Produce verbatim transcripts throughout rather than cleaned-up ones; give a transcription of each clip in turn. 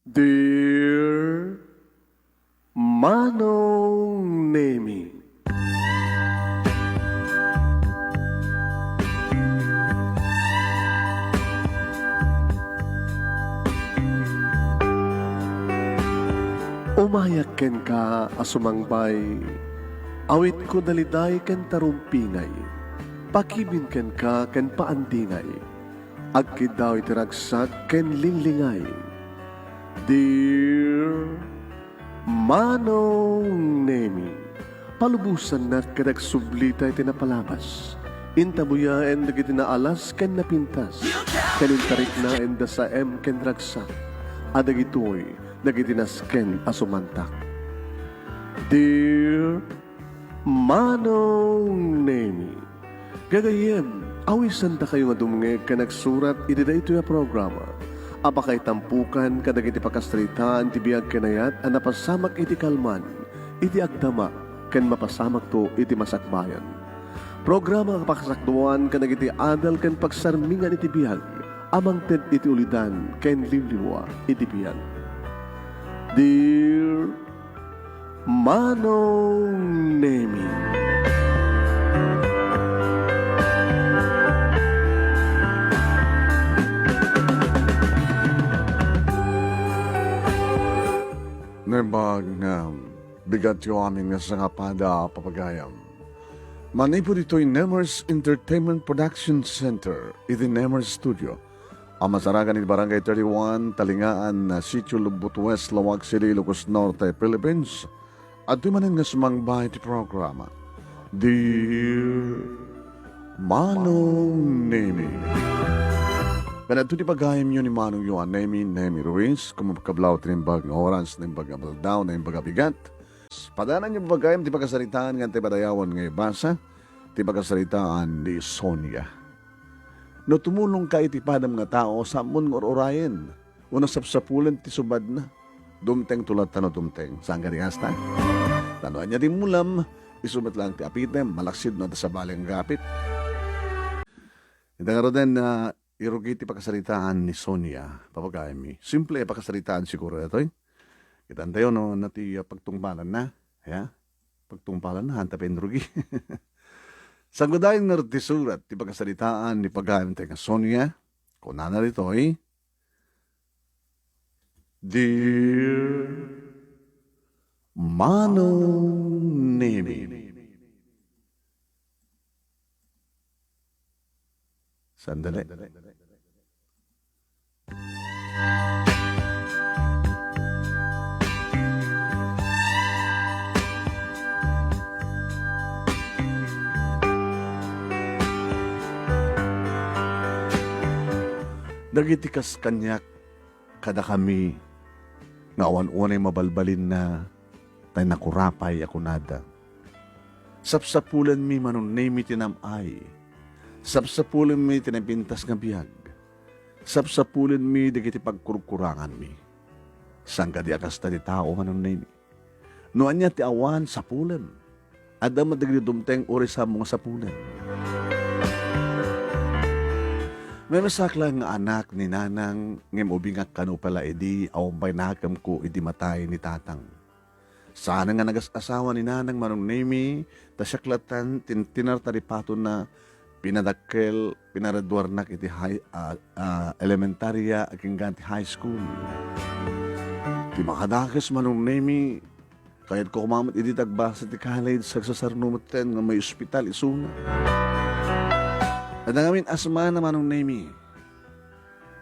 Dear Manong Nemi. Umayak kenka a sumangbay, awitko daliday ken tarumpingay, pakibin kenka ken paandingay, agkiddaw iti ragsak ken linglingay. Dear Manong Nemi, palubosannak ket agsublita iti napalabas. Intabuyaen dagiti naalas ken napintas, ken intariknaen da saem ken ragsak, a dagitoy dagiti nasken a sumantak. Dear Manong Nemi, gagayyem, awisandakayo nga dumngeg ken agsurat iti daytoy a programa a pakaitampukan kadagiti pakasaritaan ti biag ken ayat a napasamak iti kalman, iti agdama, ken mapasamakto iti masakbayan. Programa a pakasakduan kadagiti adal ken pagsarmingan iti biag a mangted iti ulidan ken liwliwa iti biag. Dear Manong Nemi. Naimbag nga bigatyo amin nga sangapada a papagayam. Manipud ditoy Nemers Entertainment Production Center, iti Nemers Studio, a masarakan iti Barangay thirty-one, Talingaan, Sitio Lubbot West, Laoag City, Ilocos Norte, Philippines. Adtoy manen nga sumangba iti programa, Dear Manong Nemi. Ken adto ti pagayamyo ni Manongyo a Nemi, Nemi Ruiz, kumakablaw ti naimbag nga oras, naimbag nga baldaw, naimbag a bigat. Padananyo, pagayam, ti pakasaritaan nga ti padayawan nga ibasa, ti pakasaritaan ni Sonia. No tumulongka iti padam nga tao, saanmon nga ur-urayen, wenno sapsapulen ti subadna. Dumtengto latta no dumteng. Saan kadi kasta? Ta no ania ti immulam, isu met laeng ti apitem, malaksid no adda sabali nga agapit. Ita ngaruden, ah, irugi ti pakasaritaan ni Sonia, papagayammi. Simple a pakasaritaan siguro daytoy. Kitantayo no ania ti, ah, pagtungpalanna, ya? Pagtungpalanna, haanta pay inrugi. Saggudayen ngarud ti surat ti pakasaritaan ni pagayamtayo nga Sonia. Kunana ditoy, Dear Manong Nemi. Sandali. Dagiti kas kaniak kadakami nga awan unay mabalbalinna, tay nakurapay a kunada, "Sapsapulenmi, Manong Nemi, ti nam-ay. Sapsapulenmi ti napintas nga biag. Sapsapulenmi dagiti pagkurkuranganmi." Saan kadi a kasta ti tao, Manong Nemi? No ania ti awan, sapulem. Adda met dagiti dumteng uray saanmo nga sapulem. Maymaysaak laeng nga anak ni Nanang, ngem ubingak kano pay la idi awan pay nakemko idi matay ni Tatang. Saan nga nagas-asawa ni Nanang, Manong Nemi, ta siak latta ti tinartaripatonna, pinadakkel, pinaraduarnak iti high, ah, ah, elementarya, agingga ti high school. Ti makadakes, Manong Nemi, kayatko koma met idi ti agbasa ti college, agsasarno metten nga may ospital isuna. Adda ngamin asmana, Manong Nemi.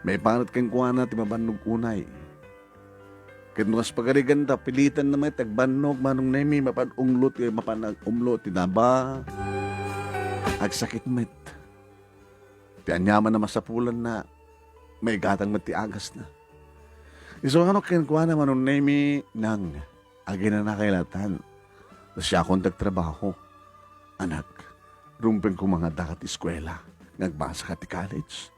Maiparit kenkuana ti mabannog unay. Ket no kas pagarigan ta, pilitanna met agbannog, Manong Nemi, mapan unglo ti, mapan ag-umlo ti naba. Agsakit met. Ti aniaman a masapulanna, maigatang met ti agasna. Isu nga no kenkuana, Manong Nemi, Nang, aginanakay latta. Ta siakon ti agtrabaho. Anak, rumpenko nga adda ti eskuela, nga agbasa ka ti college.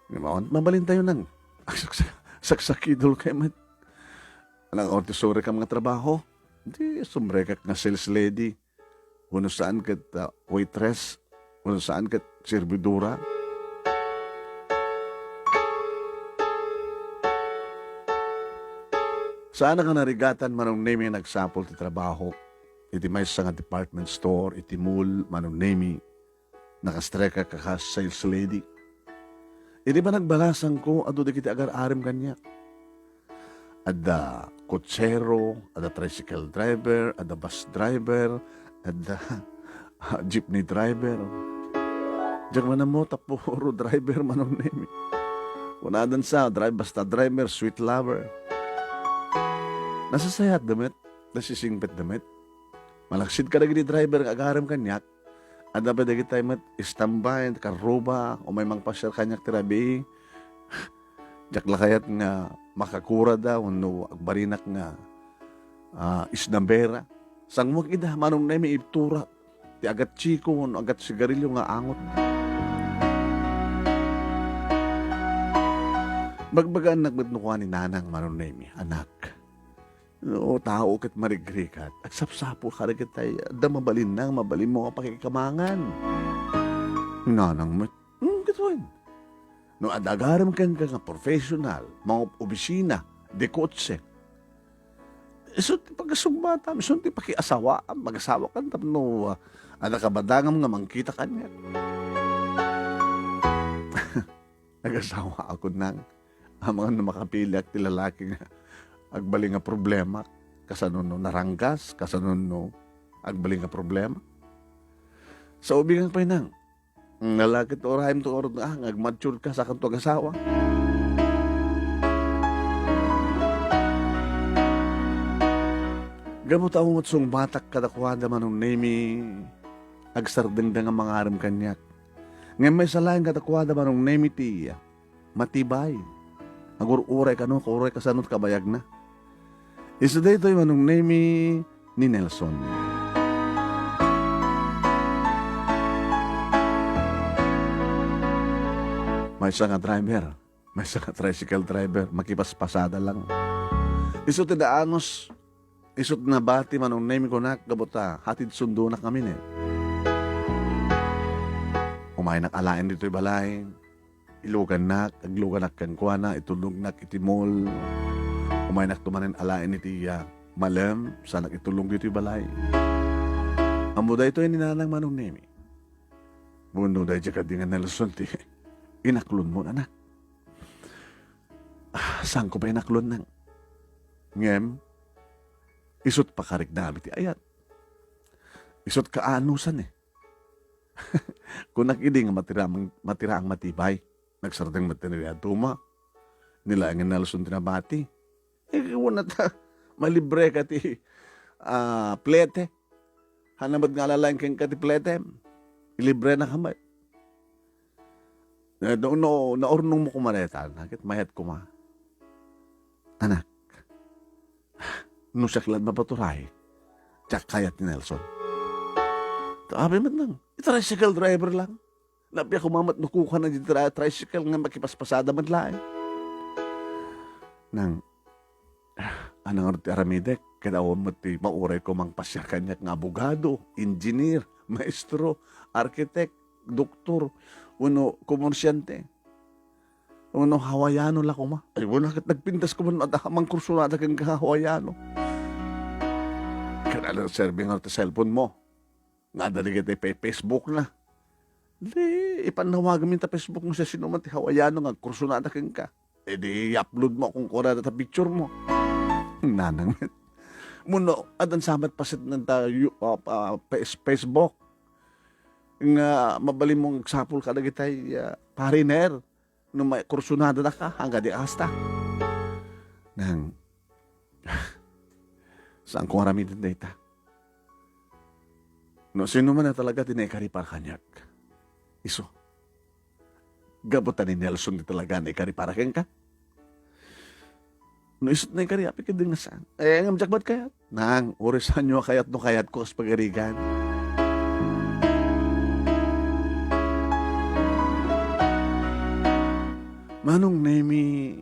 Ngem awan mabalintayo, Nang. Agsaksa-, saksakidulkay met. Anak, awan ti surekam nga trabaho. Di sumrekak nga sales lady. Wenno saan ket, ah, waitress. Wenno saan ket servidora. Saan a narigatan, Manong Nemi, nagsapul ti trabaho iti maysa nga department store, iti mall, Manong Nemi. Nakastrek a kas sales lady. Idi panagbalasangko, adu dagiti agar-arem kaniak. Adda kotsero, adda tricycle driver, adda bus driver, adda jeepney driver. Diak man ammo ta puro driver, Manong Nemi. Kunadansa, drive, basta driver, sweet lover. Nasasayaat da met, nasisingpet da met. Malaksid kadagiti driver nga agarem kaniak, adda pay dagiti met standby, karruba, umay mangpasiar kaniak ti rabii. Diak la kayat nga makakurada wenno agbalinak nga, ah, isnabera. Sanguek ida, Manong Nemi, ibtura ti agat chiko wenno agat sigarilyo nga angot. Bagbagaan met no kua ni Nanang, Manong Nemi, "Anak, no tao ket marigrigat, agsapsapul kadagitay adda mabalinna nga mabalinmo nga pakikamangan." Ni Nanang met, "Hmm, ket wen? No adda agarem kenka nga professional, mangub-obisina, de kotse, isu ti pagasumbatam, isu ti pakiasawaam, magasawakan tapno, ah, adda kabadangam nga mangkita kaniak." Nagasawaak, Nang. Amangan no makapiliak ti lalaki nga agbali nga problema, kasano no naranggas, kasano no agbali nga problema. Sa ubingak pay, Nang. Nalakit urayem to urot nga, nga agmature ka, sakanto agasawa. Gapu ta umot sungbatak kadakuada, Manong Nemi, agsardengda nga mangarem kaniak. Ngem maysa laeng kadakuada, Manong Nemi, ti matibay. Agur-uray kano, uray kasano ti kabayagna. Isu daytoy, Manong Nemi, ni Nelson. Maysa nga driver, maysa nga tricycle driver, makipaspasada lang. Isu ti naanus, isu ti nabati, Manong Nemi, kunak, gapu ta hatid sundonak ngamin, eh. Umaynak alaen ditoy balay. Ilugannak, agluganak kenkuana, itulongnak iti mall. Umaynakto manen alaen iti, ah, malem, saanak itulong ditoy balay. Ammo daytoy ni Nanang, Manong Nemi. Wenno daydiay kadi nga Nelson ti inaklonmo, anak? Ah, saanko pay inaklon, Nang. Ngem, isut' pakariknam iti ayat. Isut' kaanusan, eh. Kunak idi nga matiraang, matiraang matibay. Nagsardeng met ti nariaduma. Ni laeng ni Nelson ti nabati. Eh, kuna ta, malibreka ti, ah, plete. Haan met nga alalaeng kenka ti plete. Ilibrenaka met. Eh, no, no, naurnongmo koma dayta, ket mayat koma. Anak, no siak laeng mapaturay, diak kayat ni Nelson. Apay met, Nang, i-tricycle driver lang. Naappiak koma met no kukuana di tri-, tricycle nga makipaspasada met laeng. Nang, ania ngarud ti aramidek? Ket awan met ti mauray ko mangpasiar kaniak nga abogado, engineer, maestro, arkitek, doktor, wenno komersiante. Wenno Hawaiano la koma. Ay, wenno ket nagpintas koma no adda mangkursunada kenka nga Hawaiano. Ket ala serbi nga ti cellphone mo nga adda dagiti pa-, Facebook na. Di, ipannawagam ita Facebook mo siasinoman ti Hawaiano nga agkursunada kenka. Idi i-upload mo, kunkunada ta picture mo. Nanang met. Wenno, addan sa met paset nanta yu-, ah, ah, Face-, Facebook nga mabalin mo nga agsapul kadagitay, ah, foreigner no maikursunada daka, haan kadi asta. Nang, saanko nga aramiden dayta. No sino man a talaga ti naikari para kaniak, isu. Gapu ta ni Nelson ti talaga naikari para kenka. No isu ti naikari, apay ket di nga saan. Eh, ngem diak met kayat. Nang, uray saanyo a kayat no kayatko kas pagarigan. Manong Nemi,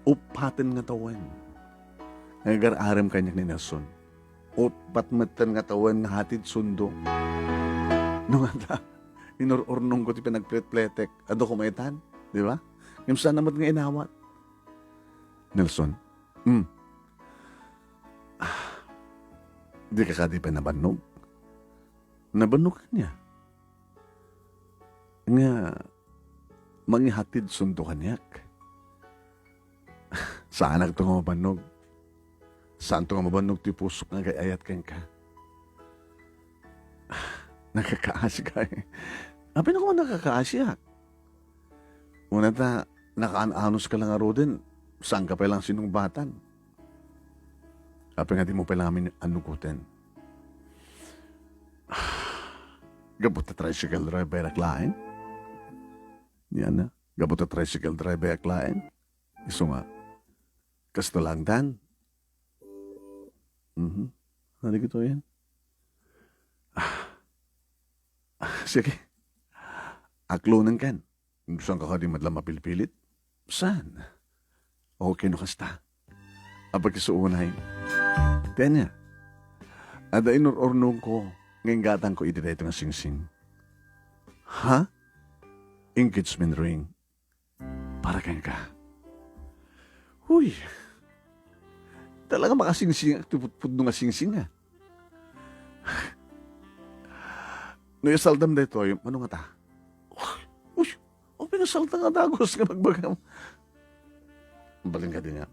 uppaten nga tawen nga agar-arem kaniak ni Nelson. Uppat metten nga tawen nga hatid sundo. No nga ta, inur-urnongko ti panagpletpletek. Adu koma itan, di ba? Ngem saan met nga inawat. Nelson, "Hmm, Dika kadi pay nabannog? Nabannog ania? Nga mangihatidsunto kaniak? Saanakto nga mabannog. Saanto nga mabannog ti pusok nga agay-ayat kenka. Nakakaasi ka, eh. Apay nga nakakaasiak? Una ta, nakaan-anos ka lang ngaruden, saan ka pay lang sinungbatan? Apay nga di mo pay lang amin annugoten? Gapu ta tricycle driver ak laeng? Yan na. Gapu ta tricycle driver ak laeng? Isu nga, kasta lang dan. Mhm. Ano dagitoyen? Ah. Ah, sige. Aklonenkan. Saan ka kadi met la mapilpilit? Saan? Okay no kasta. Apay isu unay. Tenya, adda inur-urnongko nga inggatangko iti daytoy nga singsing. Ha? Engagement ring. Para kenka. Huy! Talaga makasingsingak ti pudpudno nga singsing, ah. No isaldam daytoy, mano ngata? Uy! O, pinasalta nga dagus nga nagbagam. Balin kadi nga,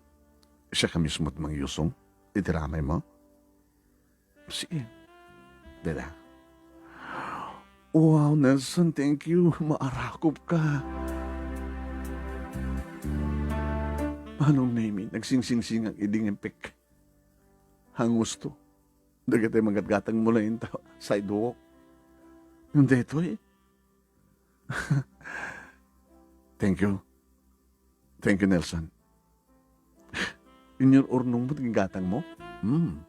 siak mismo ti mangyusong iti ramay mo? Sige. Dada. Wow, Nelson, thank you. Maarakop ka. Manong Nemy, nagsingsingsinga idi nga impek. Hangusto. Dagiti magatgatang mo lang inta sidewalk. Daytoy. Thank you. Thank you, Nelson. Inur-urnong mo ti gatang mo? Hmm.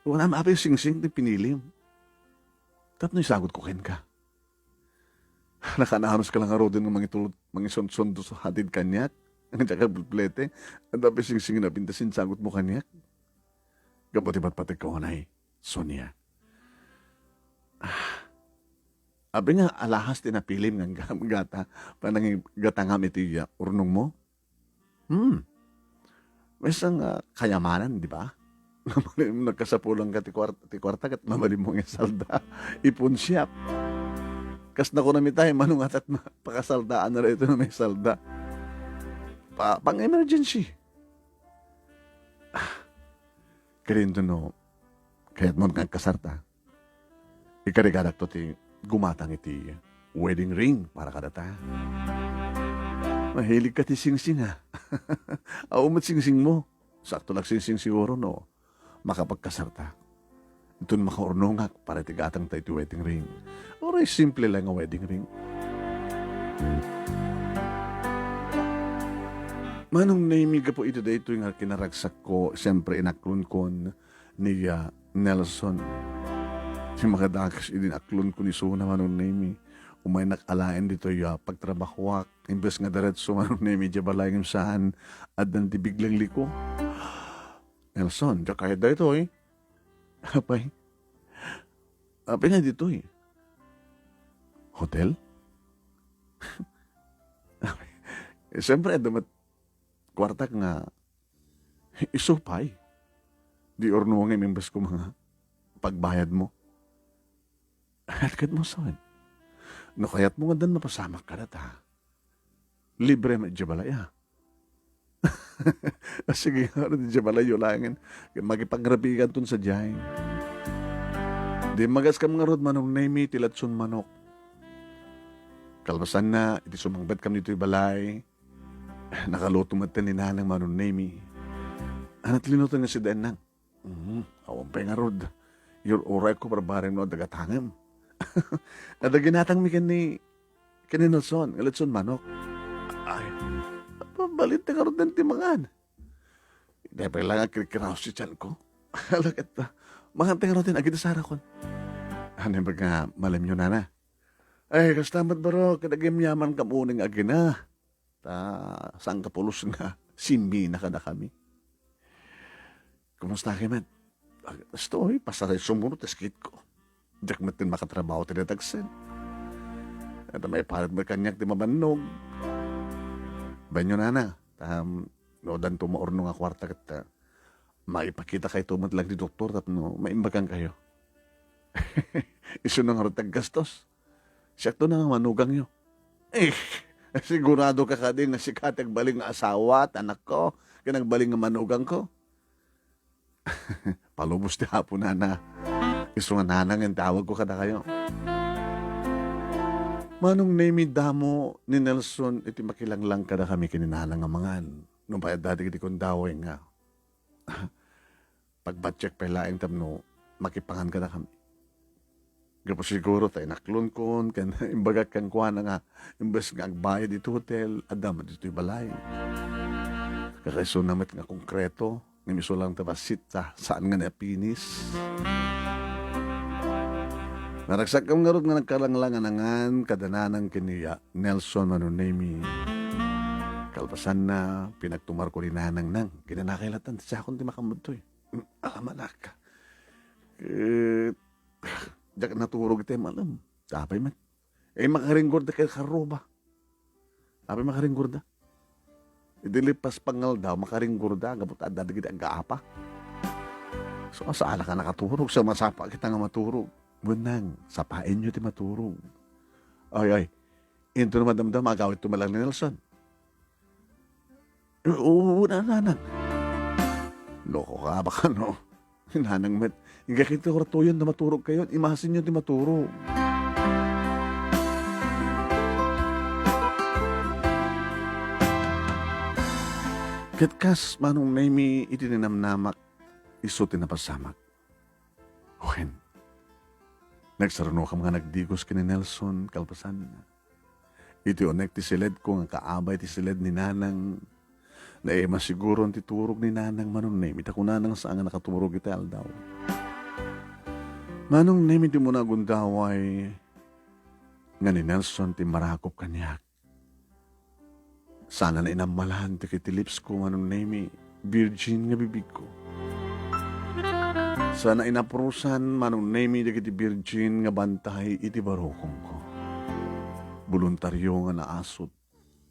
Wala maapay singsing ti pinilim. Tapno isagut ko kenka. Nakan-anos ka lang ngaruden nga mangitul-, mangisunsundo sa hatid kaniak. Ang diak ka bulplete. Adda pay singsing nga napintas insagut mo kaniak. Gapu ti patpatek ko, unay, Sonia. Ah. Abi nga alahas ti napilim nga gam-, gata, panangigatangam iti, ah, urnong mo? Hmm. Maysa nga kayamanan, di ba? Nagkasapulan ka ti kuart-, ti kuarta ket mabalin mo nga isalda. Ipon siap. Kas nakunam itay, mano nga tat ma-, pakasaldaan na ito na may salda. Pa-, pang-emergency. Ah. Kayatmo no, kayatmo nga agkasarta. Ikarigadakto ti gumatang iti wedding ring para kadata. Mahilig ka ti singsing, a. Awan met singsing mo. Sakto nagsingsing siguro no makapagkasarta. Inton makaurnongak para iti gatang ta iti wedding ring. Uray simple lang nga wedding ring. Manong Nemy, gapu iti daytoy nga kinaragsakko, siyempre, inaklonkon ni, ah, Nelson. Ti makadakes idi aklonko ni Sona, Manong Nemy. Umaynak alaen ditoy, ah, pagtrabahoak. Imbes nga diretso, Manong Nemy, diay balay ngem saan, addan ti biglang liko. Nelson, diak kayat daytoy. Apay? Apay nga ditoy? Hotel? Siyempre, adda met kuartak nga isu pay. Di urno nga imimbes ko mga pagbayad mo. At ket mo, son, no kayat mo nga dan mapasamak ka data, libre met diay balay, a. Sige, ano, diay balay yo laengen. Makipagrabikan ton sadiay. Di magas kam ngarud, Manong Nemy, ti latson manok. Kalpasanna, iti sumangpet kam ditoy balay, nakaluto met ni Nanang, Manong Nemy. Anat linuto nga si Denang. Mm, awan pay ngarud. Yur-uray ko, barbareng no adda gatangem. Adda ginatang mi ken ni, ken ni Nelson, nga latson manok. Ay, balin ti ngarud ti mangan. Depay lang nga kirkiraw ti tiyan ko. Ala ket, mangan ti ngarud ti agidasarakon. Ano yung mga malam nyo, nana? Ay, kasta met baro, ket agimyaman kam uning agina. Ta sangkapulos nga simbina kadakami. Kumusta kay met? Ag-, astoy, pasaray sumuro ti sakitko. Diak met ten makatrabaho ti datagsen. Ata maiparit met kaniak ti mabannog. Banyo nana, ta, um, no, danto maurno nga kuarta ket, ah, Maipakitakayto met lang ti doktor tapno maimbagankayo. Isu na ngarud ti aggastos. Siakto na nga manugangyo. Eh, sigurado ka kadi nga sika ti agbalin nga asawa ti anakko, ken agbalin nga manugangko? Palubos ti Apo, nana. Isu nga nanang ti awagko kadakayo. Manong Nemi, damo ni Nelson iti makilanglang kadakami ken ni nanang a mangan. Nupay adda dagiti gundaway nga pagbattiek pay laeng tapno makipangan kadakami. Gapu siguro ta inaklonkon ken imbagak kenkuana nga imbes nga agbayad iti hotel, adda met ditoy balay. Kakaisuna met nga konkreto, ngem isu lang ta bassit ta saan nga napinis. Naragsakkam ngarud nga nagkalanglang a nangan kada nanang ken ni Nelson, Manong Nemi. Kalpasanna, pinagtumarko ni nanang, nang, kinanakay latta ti siakon ti makaammotoy. Alamanak. Ket, diak naturog iti malem. Apay met. Eh, makaringgorda ket karruba. Apay makaringgorda? Idi lipas pangaldaw, makaringgorda, gapu ta adda dagiti aggaapa. So, saan ka nakaturog, so, masapa kita nga maturog. Wenang, sapaenyo ti maturog. Ay, ay, into no madamdama, agawidto met lang ni Nelson. Oo, nanang. Loko ka, baka no. Nanang met, inggak iti kwartoyon ta maturogkayo, imasinyo ti maturog. Ket kas, Manong Nemi, iti ninamnamak, isu ti napasamak. Wen, nagsarunokam nga nagdigos ken ni Nelson kalpasanna. Iti unek ti siledko nga kaabay ti siled ni Nanang, naima siguron ti turog ni Nanang, Manong Nemi, ta kunana nga saan nga nakaturog iti aldaw. Manong Nemi, dimo nagundaway nga ni Nelson ti marakop kaniak. Sana nainammalan dagiti lipsko, Manong Nemi, virgin nga bibigko. Sana inapurosan, Manong Nemi, dagiti virgin nga bantay iti barukongko. Boluntario nga naasut,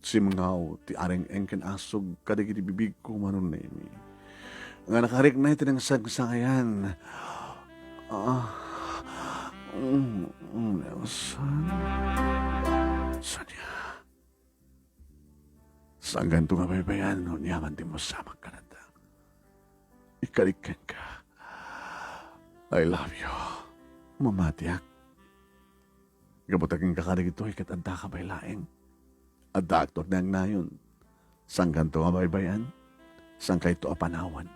simngaw ti areng-eng ken asug kadagiti bibigko, Manong Nemi, nga nakarikna iti nangsangsangayan. Ah, mm, mm, Nelson. Sonia. Sangganto nga baybay-an no aniaman ti masamak kadakuada. Ikalik kenka. I love you. Mamatiak. Gapu ta kenka kadagitoy ket addaka pay laeng. Addaakto agnayon. Sangganto nga baybay-an. Sangkayto a panawan.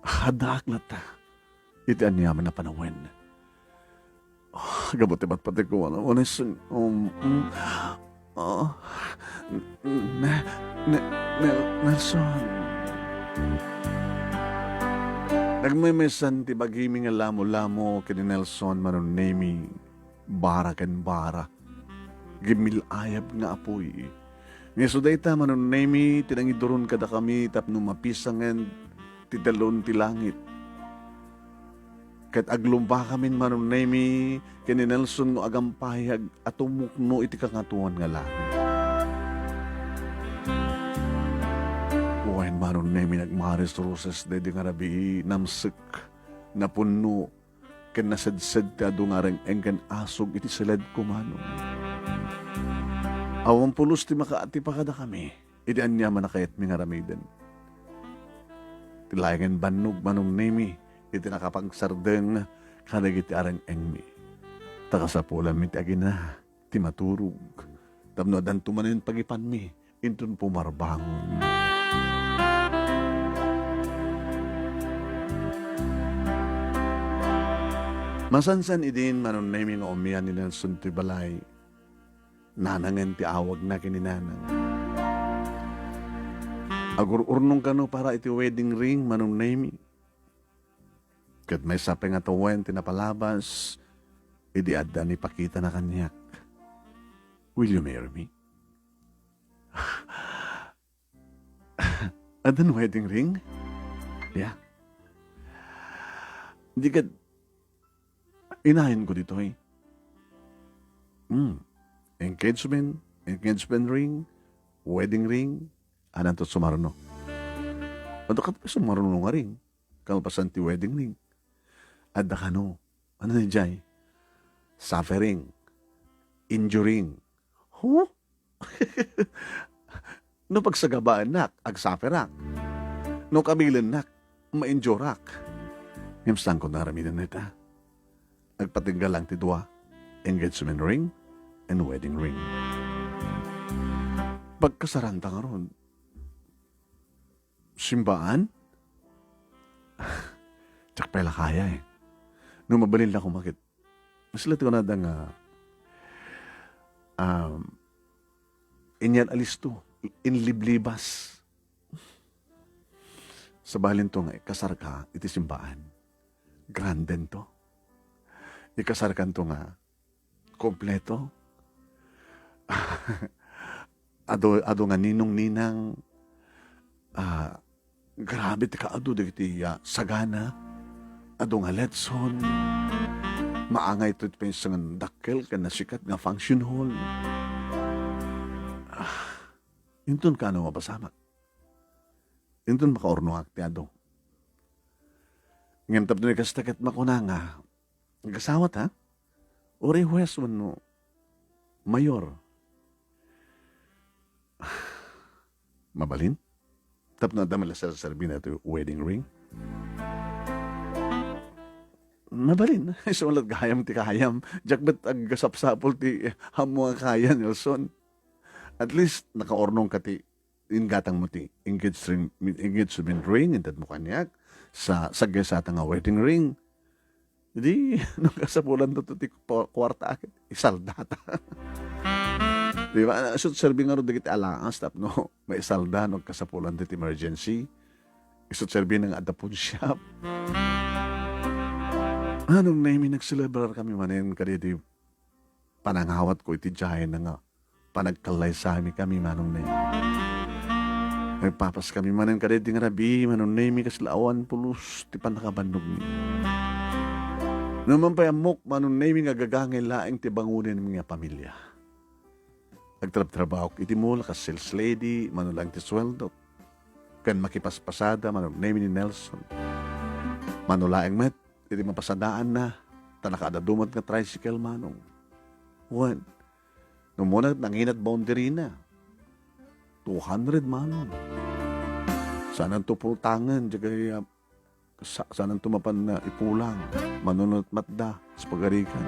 Addaak latta iti aniaman a panawen. Ah, gapu ti patpatikko, ano, ano, sin-, um, mm, ah, ne-, ne-, ne-, Nelson. Nagmemesan ti bagimi nga lamo-lamo ken ni Nelson, Manong Nemi, bara ken bara. Gimmil-ayab nga apuy. Nga isu dayta, Manong Nemi, ti nangiduron kadakami tapno mapisangen ti telon ti langit. Ket aglumbakamin, Manong Nemi, ken ni Nelson nga agampayag a tumukno iti Kangatoan nga Langit. Wen, Manong Nemi, nagmaris-roses daydi nga rabii, namsek, napunno, ken nasedsed ti adu nga areng-eng ken asug iti siledko, Manong. Awan pulos ti makaatipa kadakami iti aniaman a kayatmi nga aramiden. Ti laengen bannog, Manong Nemi, iti nakapangsardeng kadagiti areng-engmi. Ta kasapulanmi ti agina ti maturog tapno addanto manen pagipanmi inton pumarbangon. Masansan idin, Manong Nemi, nga umian ni Nelson ti balay. Nanangen ti awagna ken ni Nanang. Agur-urnong kano para iti wedding ring, Manong Nemi. Ket maysa pay nga tawen ti napalabas idi adda ni pakitana kaniak. Will you marry me? Addan wedding ring? Yeah. Di ket inayonko ditoy. Hmm. Engagement, engagement ring, wedding ring, addanto sumarno. Adda ket pay marunong nga ring, kalpasan ti wedding ring. Adda kano, ano ni jay? Suffering, enduring. Huh? No pagsagabaennak, agsufferak. No kabilennak, ma-endureak. Ngem saanko nga aramiden dayta. Agpatingga lang ti dua, engagement ring and wedding ring. Pagkasaranta ngarud, simbaan? Diak pay la kaya eh. No mabalin la koma ket, sila ti kunada nga, um, inyal alisto, inliblibas. Sabalinto nga ikasarka iti simbaan, grandento. Ikasarkanto nga kompleto. Adu, adu nga ninong-ninang, ah, grabe ti kaadu dagiti, ah, sagana. Adu nga letson. Maangay iti pay nga dakkel ken nasikat nga function hall. Ah, inton kano mapasamak. Inton makaurnoak ti adu. Ngem tapno kasta ket makuna nga, agasawat, ha? Uray huwes wenno mayor. Mabalin? Tapno adda met la serserbi daytoy wedding ring? Mabalin. Isu met gayam ti kayam. Diak met agsapsapul ti ammo nga kaya, Nelson. At least, nakaurnongka ti inggatangmo ti engage ring, engagement ring, intedmo kaniak, sa, sagsaysaata nga wedding ring. Idi, no kasapulanto ti pa-, kuarta, isaldata. Di ba? Isu ti serbi ngarud dagiti allowances tapno maisalda no kasapulanto ti emergency. Isu ti serbi nga adda pawnshop. Manong Nemy, nagselebrarkami manen kadaydi panangawatko iti diay nga panagkallaysami kami, Manong Nemy. Nagpapaskami manen kadaydi nga rabii, Manong Nemy, kasla awan pulos ti pannakabannogmi. Numan pay ammok, Manong Nemy, nga gagangay laeng ti bangonenmi nga pamilia. Agtrabtrabahok iti mall kas sales lady, mano laeng ti sueldok. Ken makipaspasada, Manong Nemy, ni Nelson. Mano laeng met iti mapasadaanna, ta nakaadda met nga tricycle, Manong. Wen, no umuna nanginat boundary na. Two hundred, Manong. Saananto pultangen, diay, ah, sa-, saananto mapan nga ipulang. Mano natmatda, sa pagarigan.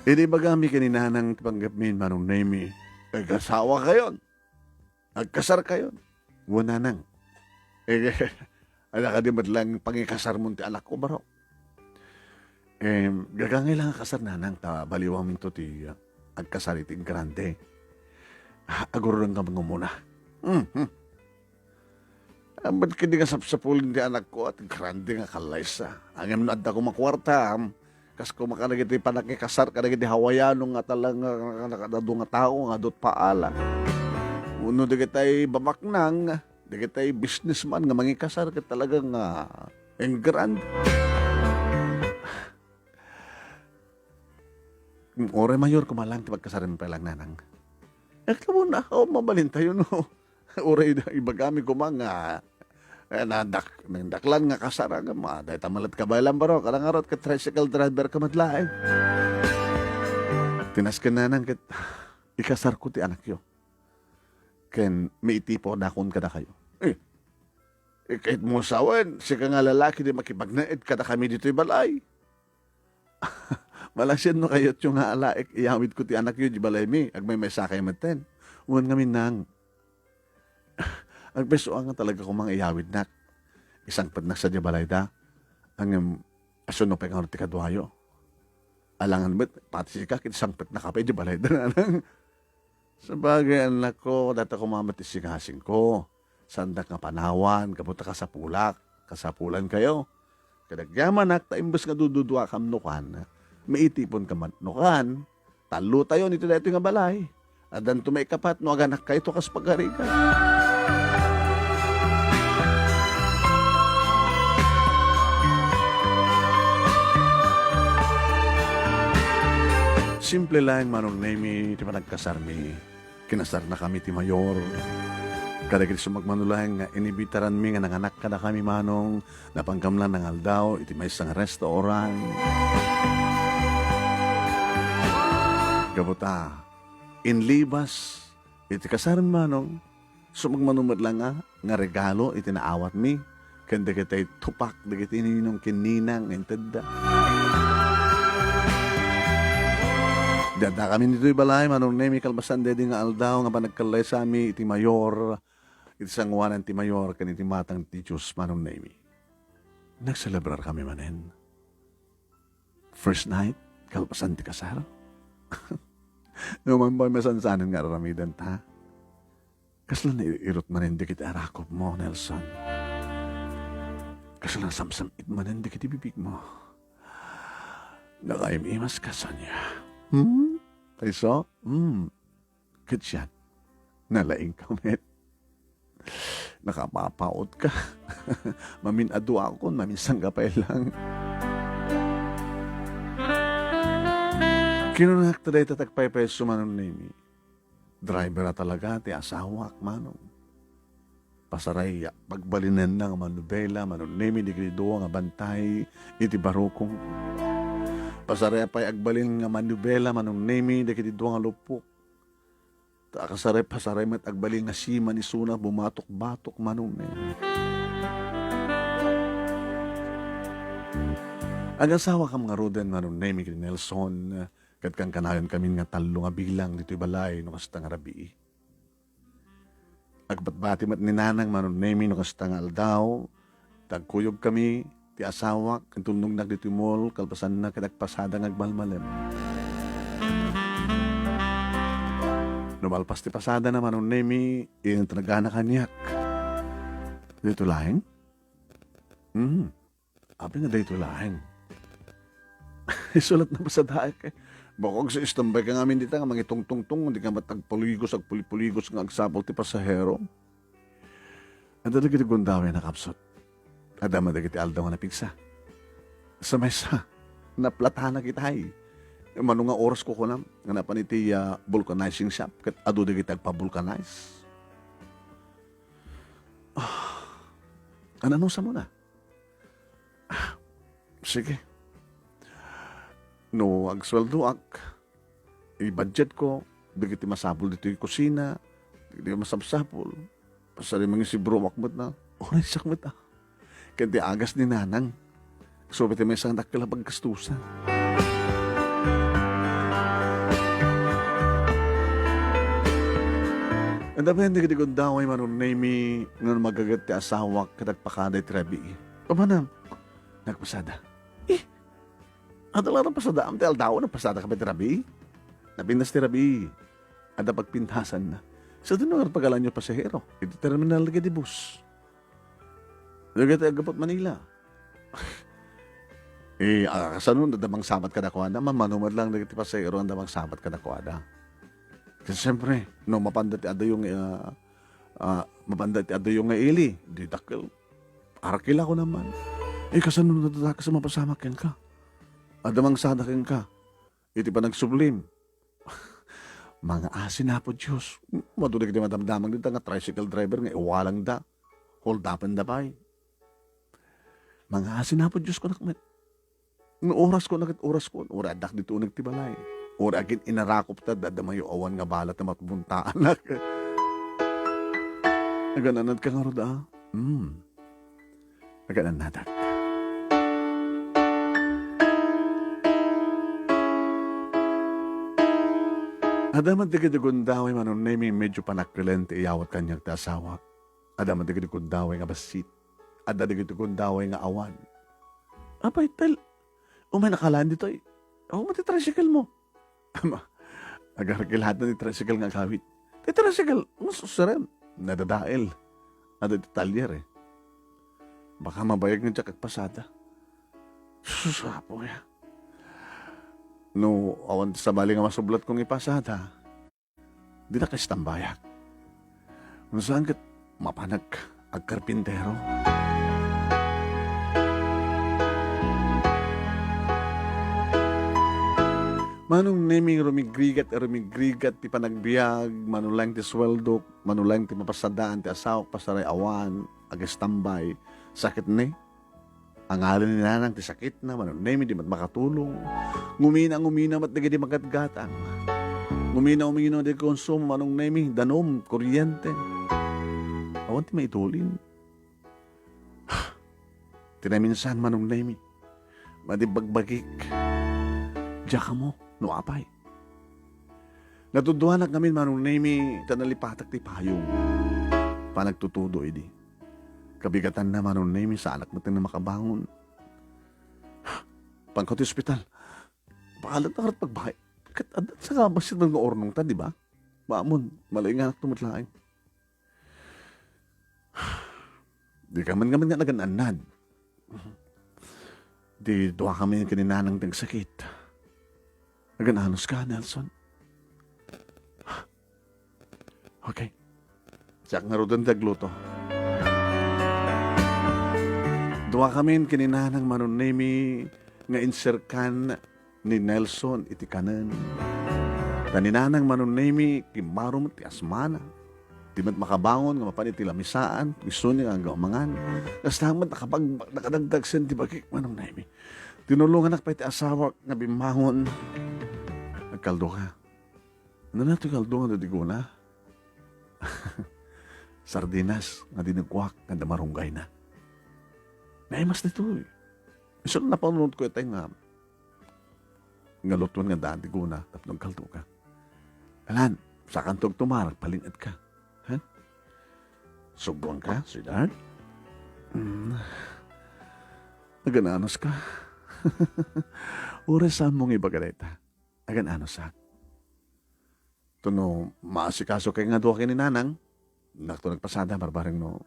Idi ibagami ken ni Nanang ti panggepmi, Manong Nemy, "Agasawa kayon." Agkasar kayo. Wen, Nanang. Eh, adda kadi met laeng pangikasarmon ti anakko, baro? Em, gagangay la nga kasar, Nanang, ta baliwanminto ti, ah, agkasar iti grande. Ah, agurudenka nga umuna. Hmm, hmm. Ah, ba't kadi nga sapsapulen ti anakko at grande nga kallaysa? Ngem no adda koma kuarta, am, Kas koma kadagiti panakikasar kadagiti Hawaiano nga talaga nga, nga, nga, nga adu nga tao nga adu ti paala. Wenno dagiti bamaknang, dagiti businessman nga mangikasar ket talaga nga engrande. Uray mayor koma laeng ti pagkasarem pay laeng, Nanang. Agkamuna, awan mabalintayo, no? Uray da-, ibagami koma nga, eh, nadak-, nagdaklan nga kasar, agam, ah, dayta met la ti kabaelan, baro, kada ngarud ket tricycle driver ka met laeng. Tinasken, Nanang, ket ikasarko ti anakyo. Ken maitipudakon kadakayo. Eh, eh, ket mo sawen, sika nga lalaki ti makipagnaed kadakami ditoy balay. Malasian no kayatyo nga alaek iyawidko ti anakyo idiay balaymi, agmaymaysakay metten. Wen ngamin, Nang, agpayso a nga talaga koma nga iyawidnak. Isangpetnak sadiay balayda. Ngem, asuno pay ngarud ti kaduayo? Alangan met, pati sika, ket sangpetnaka pay idiay balayda, Nanang. Sabagay, annakko, dayta koma met ti singasingko. Saandak nga panawan, gapu ta kasapulak, kasapulankayo. Ket agyamanak ta imbes nga dududuakam no kuan, maitiponka met no kuan, tallotayon iti daytoy nga balay. Addanto maikapat no aganakkayto kas pagarigan. Simple laeng, Manong Nemy, ti panagkasarmi. Kinasarnakami ti mayor. Kadagiti sumagmamano laeng nga inibitaranmi nga nanganak kadakami, Manong, napankamlan nga aldaw iti maysa nga restaurant. Gapu ta, inlibas iti kasarmi, Manong, sumagmamano met laeng nga, nga regalo iti naawatmi ken dagiti tupak dagiti ninong ken ninang nga intedda. Di addakami ditoy balay, Manong Nemi, kalpasan daydi nga aldaw nga panagkallaysami iti mayor, iti sangoanan ti mayor ken iti matang ti Dios, Manong Nemi. Nagselebrarkami manen. First night, kalpasan ti kasar. Numan pay masansanen nga ar-aramidenta. Kasla nair-irot manen dagiti arakopmo, Nelson. Kasla nasamsam-it manen dagiti bibigmo. Nakaim-imaska, Sonia. Hmm? Isu? Hmm. Ket siak, nalaingka met. Nakapapaotka. Mamin-aduakon, maminsan ka pay lang. Kinunak ta dayta ti agpaypayso, Manong Nemi. Driver a talaga ti asawak, Manong. Pasaray, pagbalinenna nga manubela, Manong Nemi, dagiti dua nga bantay iti barukong. Pasaray pay agbalin nga manubela, Manong Nemi, dagiti dua nga lupok. Ta akasaray, pasaray met agbalin nga siman isuna bumatok-batok, Manong Nemi. Agasawakam ngaruden, Manong Nemi, ken Nelson, ket kankanayonkamin nga tallo nga bilang ditoy balay no kasta nga rabii. Agbatbati met ni Nanang, Manong Nemi, no kasta nga aldaw, ta agkuyogkami ti asawak, intulnognak ditoy mall, kalpasanna ket agpasada nga agmalmalem. No malpas ti pasadana, Manong Nemi, inentragana kaniak. Daytoy laeng? Mm. Apay nga daytoy laeng? Isulat na pasadaek. Bako agsi-standby ka ngamin dita nga mangitungtungtong, di ka met agpuligos, agpulipuligos nga agsapul ti pasahero. Adda dagiti gundaway a nakapsut. Adda met dagiti aldaw nga napigsa. Sa maysa, naplatanak itay. Mano nga oras kukunam nga napan iti, ah, vulcanizing shop ket adu dagiti agpa-vulcanize. Ah, ananusamon a? Ah, sige. No agsueldoak, i-budget ko dagiti masapul ditoy kusina, dagiti masapsapul. Pasaray mangisibruak met na, oresak met a. Ken ti agas ni Nanang, subay ti maysa nga dakkel a paggastusan. Adda met dagiti gundaway, Manong Nemi, nga no magaget ti asawak ket agpakada iti rabii. Pamanam, nagpasada. Eh, adda la pasadaam ti aldaw, nagpasada ka pay ti rabii? Napintas ti rabii. Adda pagpintasanna. Sadino nga pagalanyo pasahero iti terminal dagiti bus? Dagiti aggapu Manila. Eh, ah, kasano, adda mangsabat kadakuada? Mamano met lang dagiti pasahero adda mangsabat kadakuada. Ket siyempre, no mapanda ti adayo nga, ah, ah, mapanda ti adayo nga ili, di dakkel. Arakila ko naman. Eh, kasano nga dadakas a mapasamak kenka? Adda mangsada kenka iti panagsublim. Mangaasi, Apo Dios. Madu dagiti madamdamag dita nga tricycle driver nga iwalangda. Hold-upenda pay. Mangaasi, Apo Dios, kunak met. No orasko, naket orasko. Uray addak ditoy uneg ti balay. Uray agin-inarakop ta, adda mayo awan nga balat a matbuntaan. Agan-anad ka ngarud, a? Hmm. Agan-annadak. Adda met dagiti gundaway, Manong Nemi, medyo panakkelen ti iyawat kaniak ti asawak. Adda met dagiti gundaway nga bassit. Adda dagiti gundaway nga awan. Apay, tel-, umay nakalaan ditoy. Awan met ti tricycle mo. Ama, agarkiladan ti tricycle nga agawid. Ti tricycle, mas usaren. Nadadael. Adda ti talyer, eh. Baka mabayag nga diak agpasada. Sus, Apo, ya. No, awan ti sabali nga masublat kong ipasada, dina kaistambayak. No saan ket mapanak agkarpintero. Manong Nemi, rumigrigat, rumigrigat ti panagbiag, mano laeng ti sueldok, mano laeng ti mapasadaan ti asawak, pasaray awan, agistambay, sakit ne? Angalin ni Nanang ti sakitna, Manong Nemi, di met makatulong. Ngumina, ngumina met dagiti magatgatang. Ngumina, ngumina dagiti konsumo, Manong Nemi, danum, kuryente. Awan ti maitulin. Ti naminsan, Manong Nemi, madi bagbagik. Diak ammo no apay. Natudtuanak ngamin, Manong Nemi, ta nalipatak ti payong. Panagtutudo idi. Kabigatanna, Manong Nemi, saanak met nga makabangon. Pangko ti ospital. Paalat na karat pagbahay. Ket adda sa nga bassit nga urnong ta, di ba? Mamon, malainganak to met laeng. Di ka man ngamin nga nagan-annad. Di dua kami ken ni Nanang ti agsakit. Nagan-anos ka, Nelson? Okay. Siak ngaruden ti agluto. Dua kami ken ni Nanang, Manong Nemi, nga inserkan ni Nelson iti kanen. Ta ni Nanang, Manong Nemi, kimmaro met ti asmana. Di met makabangon nga mapan iti lamisaan, gusto niya nga agmangan. Kasta met nakabag-, nakadagdag sen ti bagik, Manong Nemi. Tinulonganak pay ti asawak nga bimmangon. Agkaldo ka. Ania ti kaldo nga diguna? Sardinas nga dinugguak nga adda marunggayna. Naimas ditoy. Isu napanunot ko itay nga, nga lutuan nga daan diguna tapno agkaldo ka. Alan, sakanto agtumar, agpaling-et ka. Ha? Subuan ka, sweetheart? Mm. Nagan-anos ka? Uray saan mo nga ibaga dayta. Nagan-anosak. Tuno maasikaso kay nga dua ken ni Nanang, nakto nagpasada, barbareng no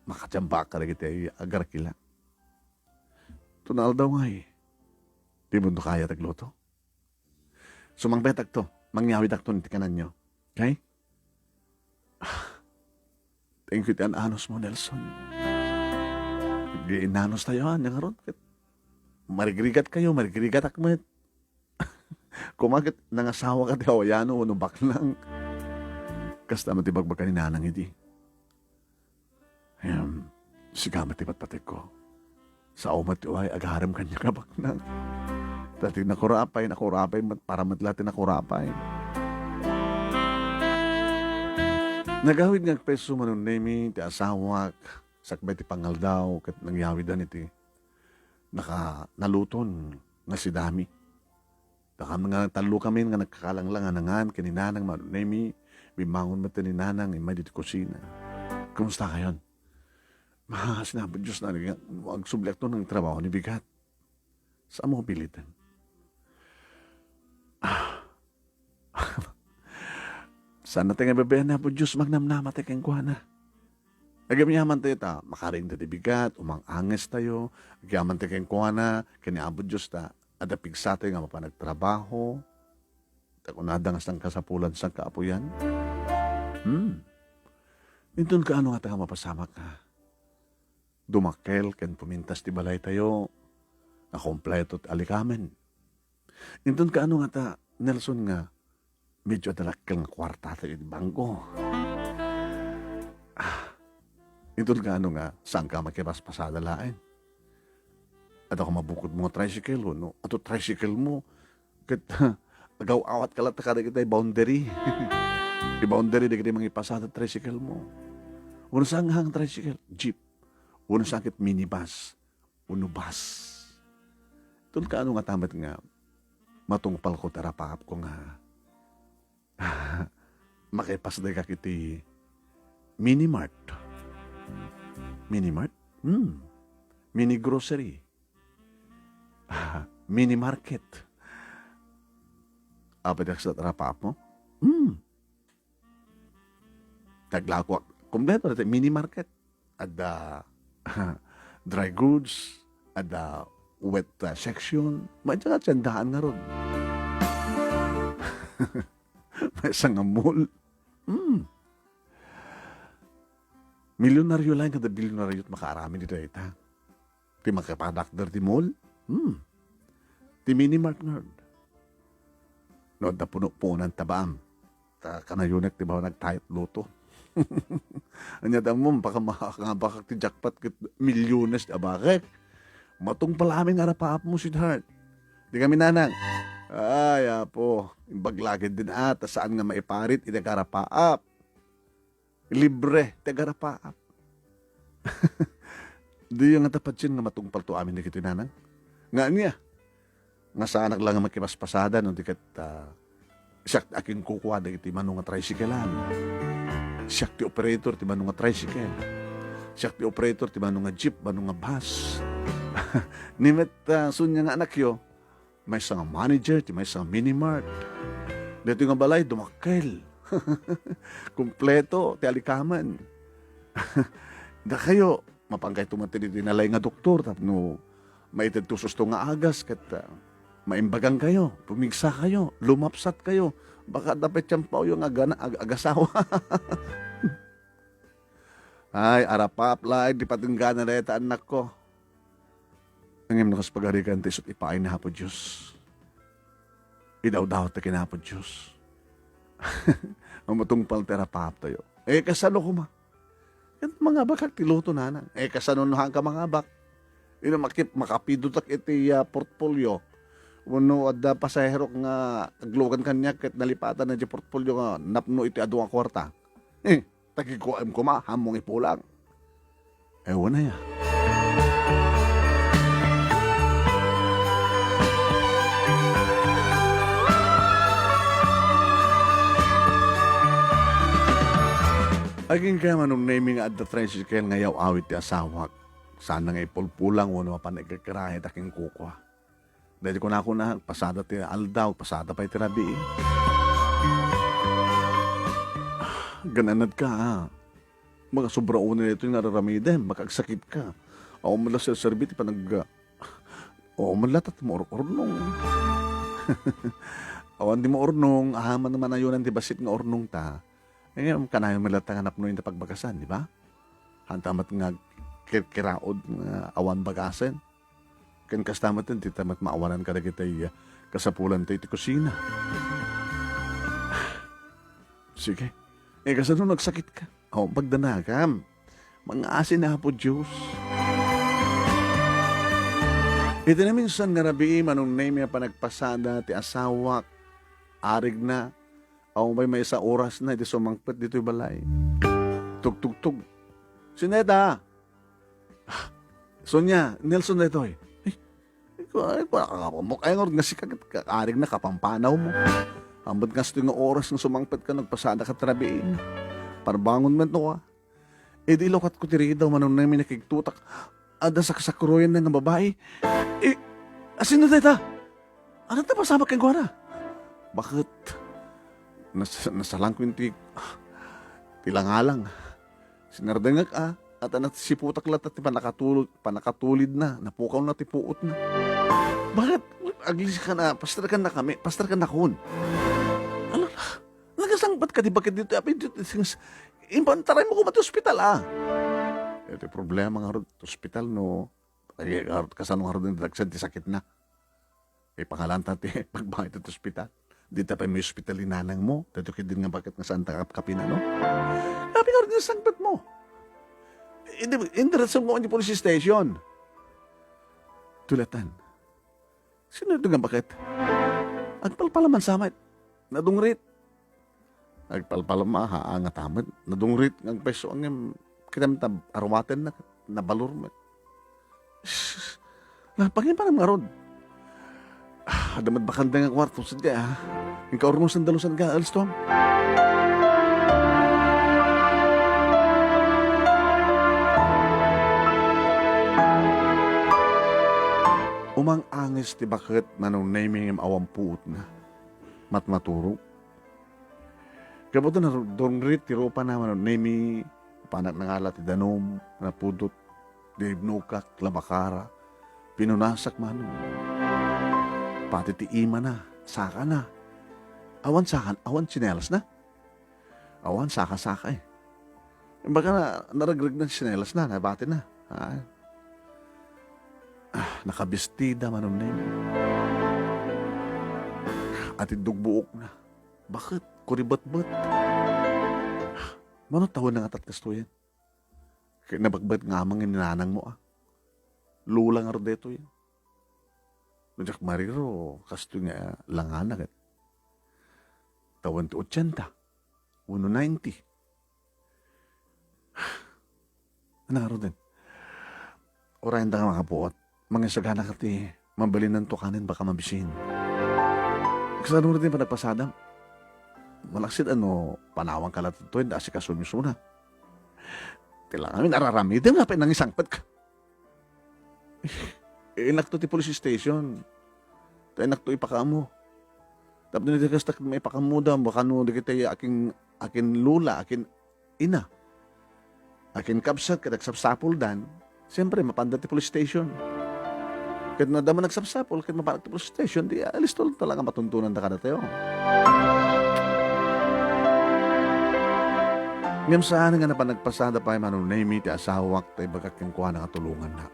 makatiambak ka dagiti agarakila. Tuno aldaw ngay, di mo kaya tagluto. Sumangpet akto, mangyawid akto iti kananyo. Okay? Thank you ti an-anos mo, Nelson. Di inanos tayo, ah, nga ron. Marigrigat kayo, marigrigat ak met. Kumaket nangasawa ka ti hawaiano wenno baknang. Kasta met ti bagbaga ni Nanang idi. Em, sika met ti patpatek ko. Sao met ti uway agarem kaniak a baknang. Ta ti nakurapay, nakurapay met, para met la ti nakurapay. Nagawid nga agpeso, Manong Nemi, ti asawak, sakbay ti pangaldaw, ket nagyawidan iti naka-, naluton nga sidami. Dakami nga tallo kami nga nagkakalanglangan ken ni Nanang, Manong Nemi, bimmangon met ni Nanang, immay ditoy kusina. Kumusta kayon? Masinapit Dios na nga agsubli akto nga trabaho ni bigat. Saan mo piliten? Ah. Saan na tayo nga babayan ni Apo Dios, magnamnama tayo kenkuana. Agyamyaman tayo ta, makaring tayo ti bigat, umang-anges tayo, agyaman tayo kenkuana, ken ni Apo Dios ta, adda pigsa tayo nga mapan agtrabaho. Ta kunada nga sangkasapulan, sangkaapuyan. Hmm. Inton kaano nga ta nga mapasamak, ha? Dumakkel ken pumintas ti balay tayo, nakompleto ti alikamen. Inton kaano nga ta, Nelson, nga medyo adda dakkel nga kuarta tayo iti bangko. Ah, inton kaano nga, saan ka makipaspasada laeng? Adda ka mabukod mo nga tricycle, no? Ato tricycle mo, ket agaw-awat ka latta kadagiti boundary. Ti boundary dagiti mangipasada tricycle mo. Wenno saan nga tricycle? Jeep. Wenno saan ket minibus. Wenno bus. Inton kaano nga ta met nga matungpal ko ti arapaap ko nga makipasdagak iti mini mart. Mini mart? Hmm. Mini grocery. Mini market. Apay ti kasla ti arapaap mo? Hmm. Naglakoak. Kompleto daytoy mini market. Adda dry goods, adda wet, ah, section. Maysa nga tiendahan ngarud. Maysa nga mall. Hmm. Milyonaryo laeng kada bilyonaryo ti makaaramid iti dayta. Ti makipadakder ti mall? Hmm. Ti mini mart ngarud. No, adda puno-punoan ta baam. Ta kanayonak ti babaen agtayot loto. Ania ta ammom, baka ma-, nga bakak ti jackpot ket milyones ti abakek. Matungpal amin nga arapaapmo, sweetheart. Di kami nanang. Ay, apo, imbag la ketdin a, ta saan nga maiparit iti arapaap. Libre ti agarapaap. Diyo ngata patien nga matungpalto amin dagiti nanang? Nga ania? Nga saanak la nga makipaspasada no di ket, ah, siak ti akinkukua dagiti mano nga tricycle-an. Siak ti operator ti mano nga tricycle. Siak ti operator ti mano nga jeep, mano nga bus. Ni met, ah, sunya nga anakyo, maysa nga manager ti maysa nga mini mart. Daytoy nga balay, dumakkel. Kompleto ti alikamen. Dakayo, mapankayto met ditoy nalay nga doktor tapno maitedto susto nga agas ket, ah, maimbagankayo, pumigsakayo, lumapsatkayo. Baka adda pay tiempawyo nga agana-, ag-, agasawa. Ay, arapaap laeng ti patenggana dayta annakko. Ngem no kas pagarigan ti isut' ipaay ni Apo Dios, idawdawat ta ken Apo Dios. Matungpal ti arapaaptayo. Eh, kasano koma? Ket mangabakak ti loto, nanang. Eh, kasano no haanka mangabak? Ino makip-, makapidotak iti, ah, portfolio? Wenno adda pasaherok nga aglugan kaniak ket nalipatan na ti portfolio nga napno iti adu nga kuarta? Eh, Tagikuem koma, hammong ipulang. Ewan aya. Agingga, Manong Nemy, nga adda tricycle nga yaw-awit ti asawak. Saan nga ipulpulang wenno mapan ikakirahi ta kinkukua. Daydi kunakuna, agpasada ti aldaw, agpasada pay ti rabii. Ah, gan-anadka, a. Makasobra unay daytoy nga ar-aramidem, makaagsakitka. Awan met la serserbi ti panag-, awan met la ta ti maur-urnong. Awan ti maurnong, ahaman manayonan ti bassit nga urnongta. Ngem kanayon met latta nga napno inta pagbagasan, di ba? Haanta met nga kirkiraod nga awan bagasen. Ken kasta met, dita met maawanan kadagiti, ah, kasapulantayo iti kusina. Sige. Eh, kasano no agsakitka? Awan pagdanagam. Mangaasi ni Apo Dios. Iti naminsan nga rabii, Manong Nemy, a panagpasada ti asawak, arigna, awan pay maysa orasna idi sumangpet ditoy balay. Tugtugtog. Sino dayta? Sonia, Nelson daytoy. Ay, ay, ay, ay, ngarud nga sika, ka-, arigna, kapampanawmo. Ammom nga kastoy nga oras nga sumangpetka, nagpasadaka ti rabii. Parbangon met no, a. Idi ilukatko ti ridaw, Manong Nemy, nakigtutak. Adda sakasakroyenna nga babai. Eh, asino dayta? Ania ti napasamak kenkuana? Baket nas-, nasalangko iti, ti langalang. Sinardengek, a, ket nasiputak latta ti pannakatulid-, pannakatulidna, napukawna ti puotna. Baket? Aglisikan a, pasterkannakami, pasterkannakon. Ala, nagasangpetka ti baket ditoy, apay, ditoy, impantaraymo koma ti ospital, a. Iti problema ngarud, ospital no, ay, ngarud, kasano ngarud nga dagsen ti sakitna? Ipangalanta ti pagbangay ti ospital. Dita pay maiospital ni nanangmo. Daytoy ketdin nga baket nga saanta kapkapin, no? Apay ngarud nga sangpetmo? Indi, indiretsom nga iti police station. Tulatan. Sino ito nga baket? Agpalpalama sa met. Nadungrit. Agpalpalama, haa, nga tamet. Nadungrit nga agpayso, ngem kitam ta arumatenna, nabalur met. Sus, napangiparam ngarud. Ah, adda met bakante nga kuarto sadiay, a. Inka urnosen dalusan ka, alistom. Umang-angis ti baket, Manong Nemy, ngem awan puotna. Matmaturog. Gapu ta nadungrit ti rupana, Manong Nemy, panak nangala ti danum, napudot, dinibnukak, labakara, pinunasak, Manong. Pati ti imana, sakana. Awan sakan, awan tsinelasna. Awan saka-saka, eh. Imbag a na, naregreg na ti tsinelasna, nabatina. Ah. Ah, nakabestida, Manong Neng. Atiddog buokna. Baket, kuribetbet. Mano tawen nga tat kastoyen? Ket nabakbet nga amang ni nanangmo, a. Lola ngarud daytoy. No diak mariro, kastoy nga langana ket tawen ti ochenta wenno ninety. Ania ngaruden? Urayenta nga makapuot. Mangisagana ka ti mabalinanto kanen, baka mabisin. Kasano ti panagpasadam? Malaksid a no panawanka la ditoy, asikasonyo isuna. Ti la ngamin araramidem, apay nangisangpetka? Inakto ti police station. Ta inakto ipakaammo. Tapno iti kasta ket maipakaammoda, baka no dagiti akin, akin lola, akin ina, akin kabsat, ket agsapsapuldan, siyempre, mapanda ti police station. Ket no adda man agsapsapul, ket mapanda ti police station, di alisto talaga matuntunan da kadatayo. Ngem saan nga napan nagpasada pay, Mano Nemi, ti asawak, ta ibagak kenkuana nga tulonganna.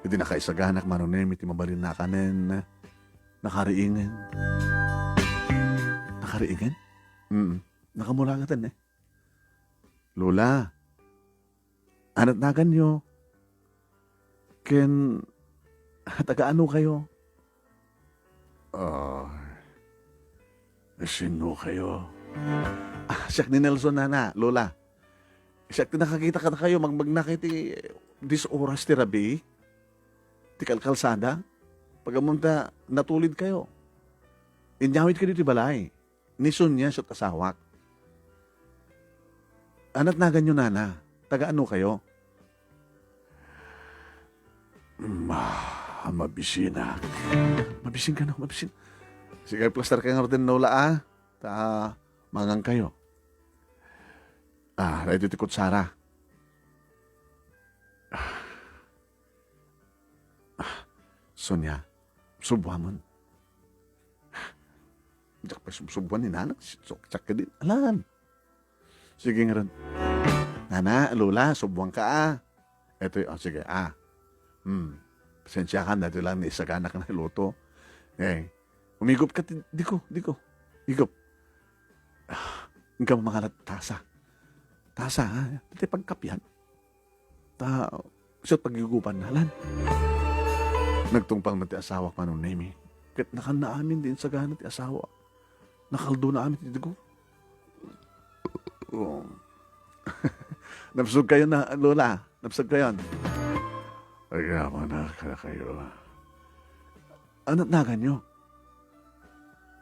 Idi nakaisaganak, Mano Nemi, ti mabalinna a kanen, nakariingen. Nakariingen? Mm. Nakamulagaten, eh. Lola, anat naganyo? Ken, taga-ano kayo? Ah, sino kayo? Ah, siak ni Nelson, nana, lola. Siak ti nakakita kadakayo, magmagna kayo ti dis oras ti rabii, ti kalkalsada. Pag-ammom ta, natulid kayo. Inyawid kayo ti balay. Ni Sonia, siak asawak. Anat naganyo, nana? Taga-ano kayo? Ma, mabisinak. Mabisin ka na, mabisin. Sige, plaster ka nga rin, Nola, ah. Ta, mangan kayo. Ah, ready ti kutsara. Ah, ah, Sonia, subuamon. Diak pay subsubuan ni Nanang, suksak ka din. Alan. Sige nga ron. Nana, Lola, subuan ka, ah. Eto, oh, sige, ah. Hmm. Pasensya ka, dati lang ni isaganak na luto. Eh, umigop ka, ti-, diko, diko. Igop. Ah, ang ka mangalat tasa. Tasa, ha? Dati pagkapian. Ta, siya pagigupan na lan. Nagtungpal man ti asawak, Manong Nemi. Ket nakanna amin di insagana ti asawa. Nakaldona amin ti dugo. Oh. Nabsog kayo na, Lola. Nabsog kayo. Ay, yaman na kaya kayo. Anat naganyo?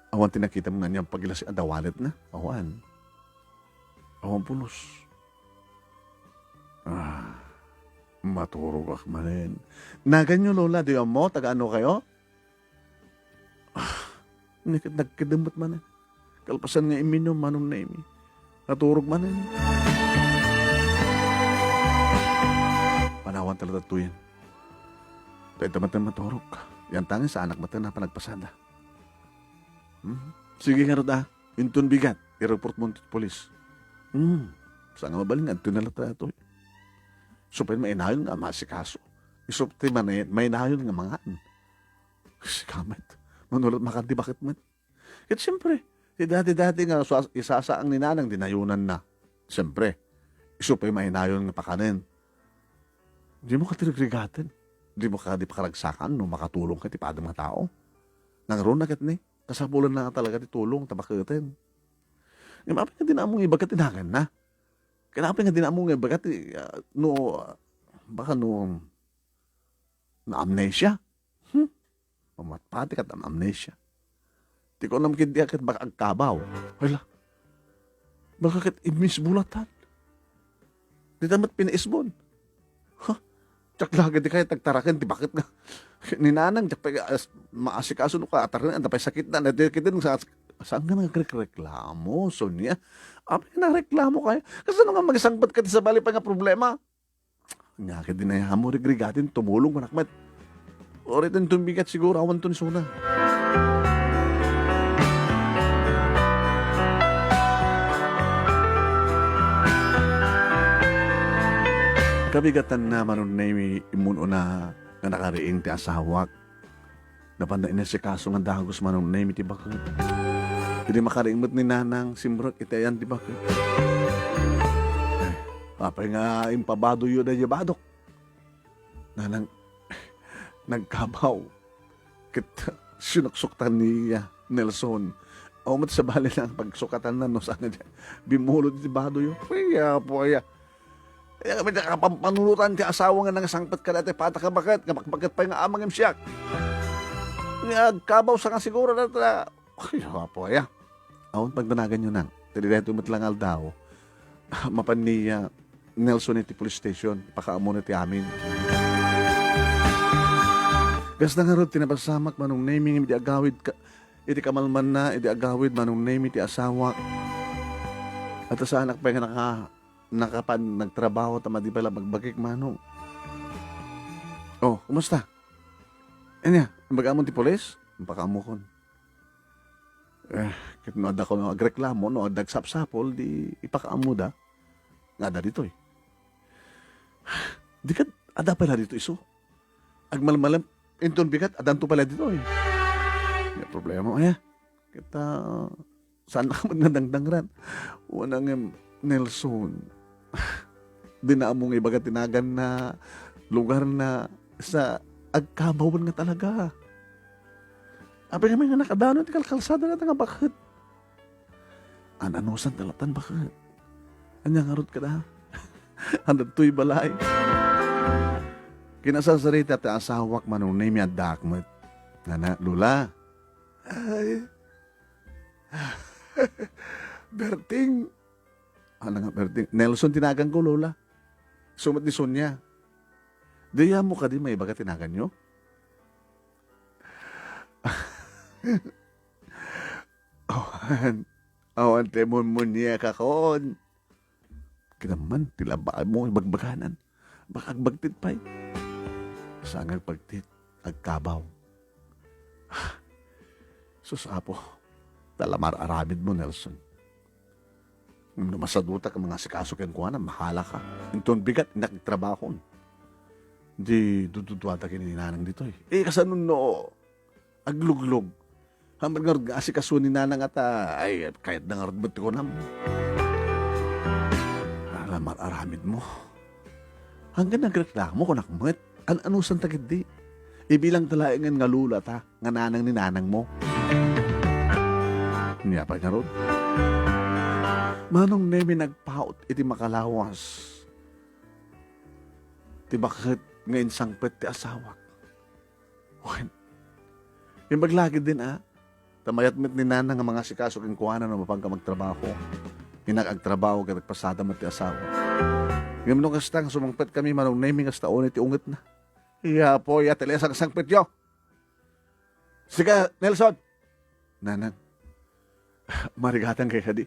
Awan ti nakita mo nga niyang pagilasi a dawalet na? Awan. Awan pulos. Ah, maturogak manen. Naganyo, Lola, di ammo? Taga ano kayo? Ah, nagkidemmet manen. Kalpasan nga iminum, Manong Nemi. Naturog manen. Panawan talaga tuyen. Pwede maten maturog. Yan tangis, anak maten na panagpasada. Hmm? Sige nga rod, ah. Inton bigat, i-report mo ti polis. Hmm. Sa nga mabalin, adto na lang tayo to. Isu pay mainayon nga masikaso. Isu ti manay-, mainayon nga mangan. Sikamet. Manulat makan ti bakit man. Ket siyempre, ti dati-dati nga sua-, isasaang ni nanang dinayunan na. Siyempre, isu pay mainayon nga pakanen. Di mo katirigrigaten. Di mo ka, di pakaragsakan no makatulong ka ti padam nga tao. Nangruna ket ni, kasapulan na nga talaga ti tulong, ta baketen. Ngem apay nga di na ammo nga ibaga ti nanganna? Ken apay nga di na ammo nga ibaga ti, ah, no, ah, baka no, na amnesia? Hmm? Mamatpati ket am-, amnesia. Ti kunam ket di ket baka agkabaw. Hala. Baka ket immisbulatan. Dita met pinaisbon. Ha? Diak lagi di kayat agtaraken ti bakit nga. Ni nanang, diak pay as-, maasikaso no kaataren, anda pay sakit na, na di, kiti sa, saan nga nagrekreklamo, Sonia? Apay nga nagreklamo kayo? Kasano nga magsangpet ka ti sabali pa nga problema? Nya, ket dinayamo rigrigatin tumulong kunak met. Uray ten tumbigat siguro, awan ton isuna. Kabigatanna, Manong Nemi, immun-una nga nakariing ti asawak. Napanna inasikaso nga dagus Manong Nemi ti baket. Idi makaring met ni Nanang, simrek iti ayan ti baket. Ay, apay nga impabadoyo daydi badok? Nanang, nagkabaw. Ket sinuksuktan ni Nelson. Awan met sabali nga pagsukatanna no saan nga di-, bimmulod iti badoyo. Ay, apo aya. Aya kami nakapampanunotan ti asawa nga nangsangpet kadaytoy patak a baket, nga bakbaket pay nga amangem siak. Nga agkabaw sa nga siguro na ta-, ay, apo aya. Awan pagdanaganyo, Nang. Ti daytoy met la nga aldaw, mapan ni, ah, Nelson iti police station, ipakaammo na ti amin. Kasta ngarud ti napasamak, Manong Nemi, iti agawid ka-, iti kamalmanna, iti agawid, Manong Nemi, ti asawak. At saanak pay nga naka-, nakapan nagtrabaho ta madi pay la bagbagik, Manong. Oh, kumusta? Ania, imbag amon ti pulis? Impakaamokon. Eh, ket no adda kono agreklamo, no adda agsapsapul, di ipakaammoda nga adda ditoy. Di ket adda pay la ditoy isu. Agmalmalem, inton bigat, addanto pay la ditoy. May problema, aya. Ket, ah, saan ka man nga dangdangran? Wana ngem, Nelson. Di na ammo nga ibaga ti naganna, lugarna, sa agkabawan nga talaga. Apay nga may nga nakadano ti kalkalsada na nga baket. An-anusan ti latan baket. Ania ngarud kada? Adtoy balay. Kinasarsarita ti asawak, Manong Nemi, addaak met. Nana, Lola. Ay. Berting. Ano nga, Berting? Nelson ti naganko, Lola. Isu met ni Sonia. Di ammo kadi maibaga ti naganyo? Awan. Awan ti munmuniakon. Kinamman ti labaanmo, ibagbaganan. Baka agbagtit pay. Saan nga agpagtit, agkabaw. Sus, Apo, ta la mar-aramidmo, Nelson. No masadutak nga mangasikaso kenkuana, mahalaka. Inton bigat, innak agtrabahon. Di dududuada ken ni Nanang ditoy. Eh, kasano no agluglog? Hamad ngarud nga asikaso ni Nanang ata, ay, kayatna ngarud met ti kunam. Ala, mar-aramidmo. Hanggan nagreklamo, kunak met. An-anusan ta ketdi? Ibilangta laengen nga lola ta, nga nanang ni nanangmo. Nia pay ngarud. Manong Nemi nagpaut iti makalawas ti baket nga insangpet ti asawak. Wen, imbag la ketdin a, ta mayat met ni Nana nga mangasikaso kenkuana no mapanka magtrabaho. Innak agtrabaho ket agpasada met ti asawa. Ngem no kasta nga sumangpet kami, Manong Nemi, kasta unay ti ungetna. Iya, Apo, iya ti sangsangpetyo. Sika, Nelson! Nanang, marigatan kay kadi.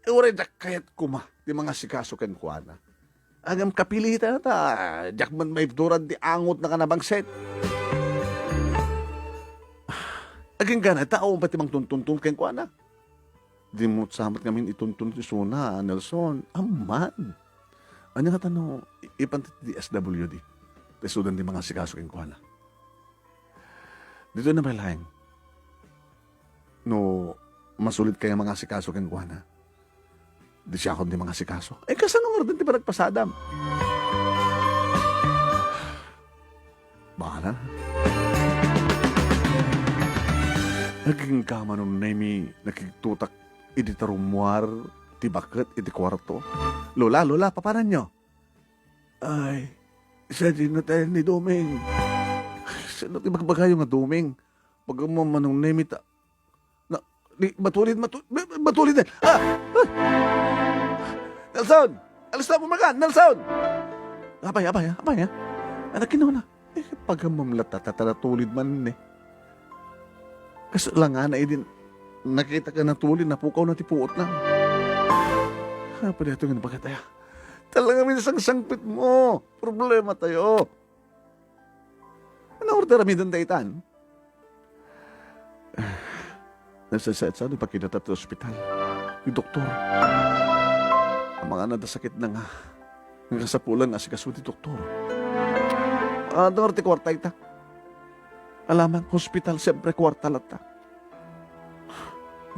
Eh, uray diak kayat koma ti mangasikaso kenkuana. Ngem kapilitan ta, diak man maibturan ti angot na kanabangset. Agingga na, ta awan pay ti mangtuntuntun kenkuana. Di mo sa met ngamin ituntun ti isuna, Nelson. Amman. Ania ngata no, i-, ipan ti D S W D. Ta isudan ti mangasikaso kenkuana. Ditoy na pay laeng. No, masulit kay nga mangasikaso kenkuana, di siakon ti mangasikaso. Eh, kasano ngarud ti panagpasadam? Bahala na. Agingga, Manong Nemi, nakigtutak idi tarummuar ti baket iti kuarto. Lola, Lola, papananyo? Ay, sadino tayo ni Doming? Sino ti bagbagayo nga Doming? Pag mo, Manong Nemi, ta-, na, di, matulid, matu-, ma-, matulid na. Ah! Ah! Nelson! Alis na, pumakan! Nelson! Apay, apay, apay, ah. Anak, kinuna. Eh, pagamam la, tata, tata, tulid man, eh. Kas langana, idin, nakita ka na tulid, napukaw na ti puot na. Ah, pwede ito nga nabagay tayo. Talaga, may sangsangpit mo. Problema tayo. Ano order mi dun, daytan? Nasasayat sa ano, ipakita ta ti ospital. Ti doktor. Ang mga nadasakit na nga. Nga kasapulan nga asikaso ti doktor. Ah, doktor, ti kwarta ita. Alamang hospital, siyempre, kuarta latta.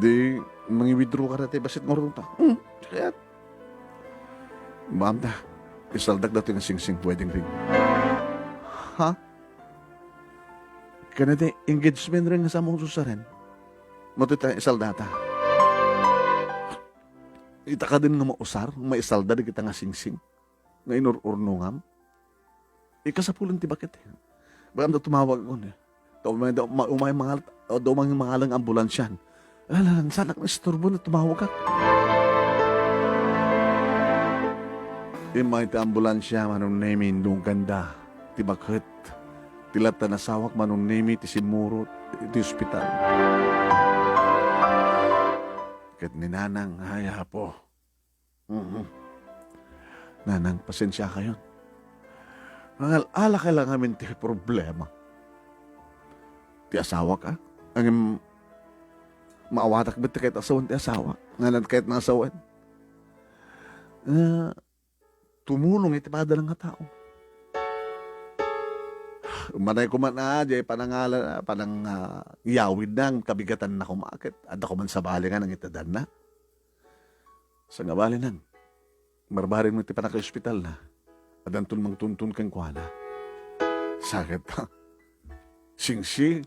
Di, mangi-withdraw ka dayta bassit nga urongta. Hmm, kayat. Maamta, isaldak datoy nga singsing wedding ring. Ha? Ken dayta engagement ring nga samoan susaren? Matoy ta isaldata. Ita kadin nga mausar, maisalda dagita nga singsing nga inur-urnongam? Ikasapulen ti baket, eh. Baka tumawag ako, eh. Ta umay, da-, ma-, umay mangal-, o, da umay mangalang ambulansian. Ala, ala, saanak nga isturbo no tumawagak. Immay ti ambulansia, Manong Nemi, indungkanda ti baket. Ti latta nga asawak, Manong Nemi, ti simmurot iti ospital. Ket ni Nanang, ay, Apo. Mhm. Nanang, pasensiakayon. Nangal-alakay lang amin ti problema. Ti asawak, a? Ngem, maawatak met ti kayat a sawen ti asawa. Ngem kayat nga sawen. Ah, tumulong iti padana nga tao. Umanay koma, a, diay panangala, panang, ah, yawidna, kabigatanna koma ket adda koma sabali nga nangitedanna. Sangabalinan, barbareng met ti pannakaospitalna, addanton mangtuntun kenkuana. Sakit, ha? Singsing.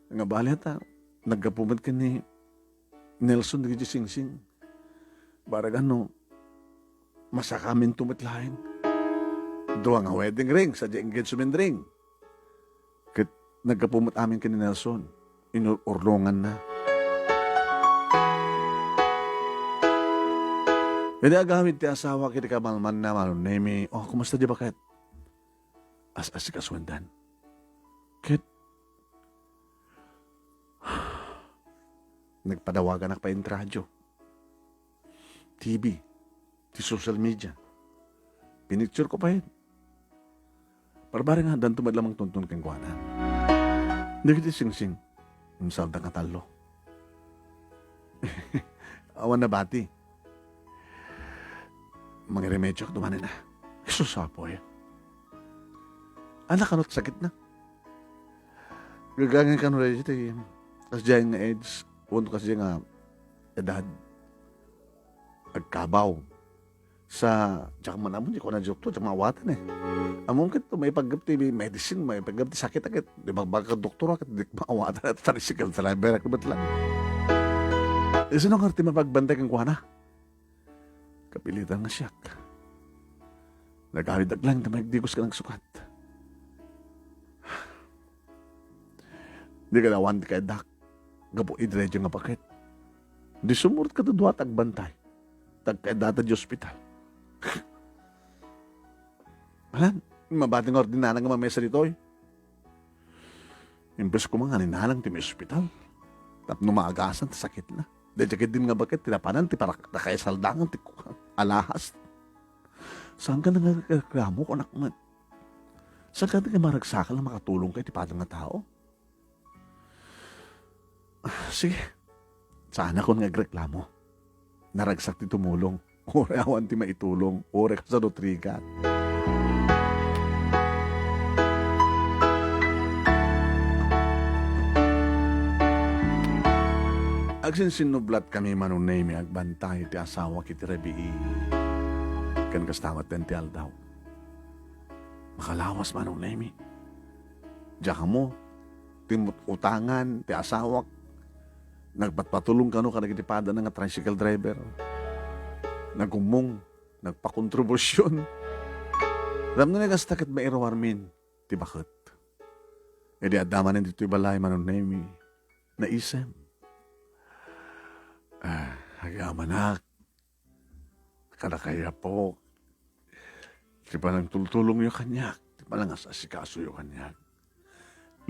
Nga bali ta, naggapu met ken ni Nelson dagiti singsing. Barag no, masakaminto met laeng. Dua nga wedding ring, sadi engagement ring. Ket naggapu met amin ken ni Nelson. Inur-, urlonganna. Idi agawid ti asawa iti kamalmanna, Manong Nemi, "Oh, kumusta di baket?" As-asikasoendan. Ket nagpadawaganak pay iti radio, T V, ti social media. Pinicture ko pay. Barbareng, addanto met la mangtuntun kenkuana. Dagiti singsing, insalda nga tallo. Awan nabati. Mangiremedioak dumanen, a. Jesus, Apo, eh. Anak, ano ti sakitna? Gagangay kano daydi ti kasdiay nga age, wenno kasdiay nga edad. Agkabaw. Sa, diak man ammo, diak kunana ti doktor, diak maawatan, eh. Ammom ket, maipaggep ti medicine, maipaggep ti sakit, ket, di ba, baka doktor, ket, di maawatan, at tricycle driver, ket, bet lang. Isuna ngarud ti mapagbantay kenkuana? Kapilitan nga siak. Nagawid aglaeng ta maigdigos ken agsukat. Di kadawan ti kaiddak gapu iti radio nga baket. Di sumurot kadua ti agbantay. Tagkaidda ta di ospital. Alan, mabati nga ordinana nga mamesa ditoy. Imbes koma nga ni Nanang ti maiospital tapno maagasan ti sakitna. Daydiay ketdin nga baket ti napanan ti parak-, nakaisaldangan ti ku-, alahas. Saan ka nangreklamo, kunak met? Saan ka ti maragsakan nga makatulong ka iti padana nga tao? Sige. Saanakon nga agreklamo. Naragsak ti tumulong. Uray awan ti maitulong. Uray kasano trigan. Agsinsinnublatkami, Manong Nemi, agbantay ti asawak iti rabii. Ken kasta met ti aldaw. Makalawas, Manong Nemi. Diak ammo, ti mut-, utangan ti asawak. Nagpatpatulong kano kadagiti padana nga tricycle driver. Nagummong, nagpakontribusion. Ramno nga kasta ket mairuarmin ti baket. Idi adda manen ditoy balay, Manong Nemi, naisem. Ah, agamanak. Kadakayo, Apo, ti panangtultulongyo kaniak, ti panangas-asikasoyo kaniak.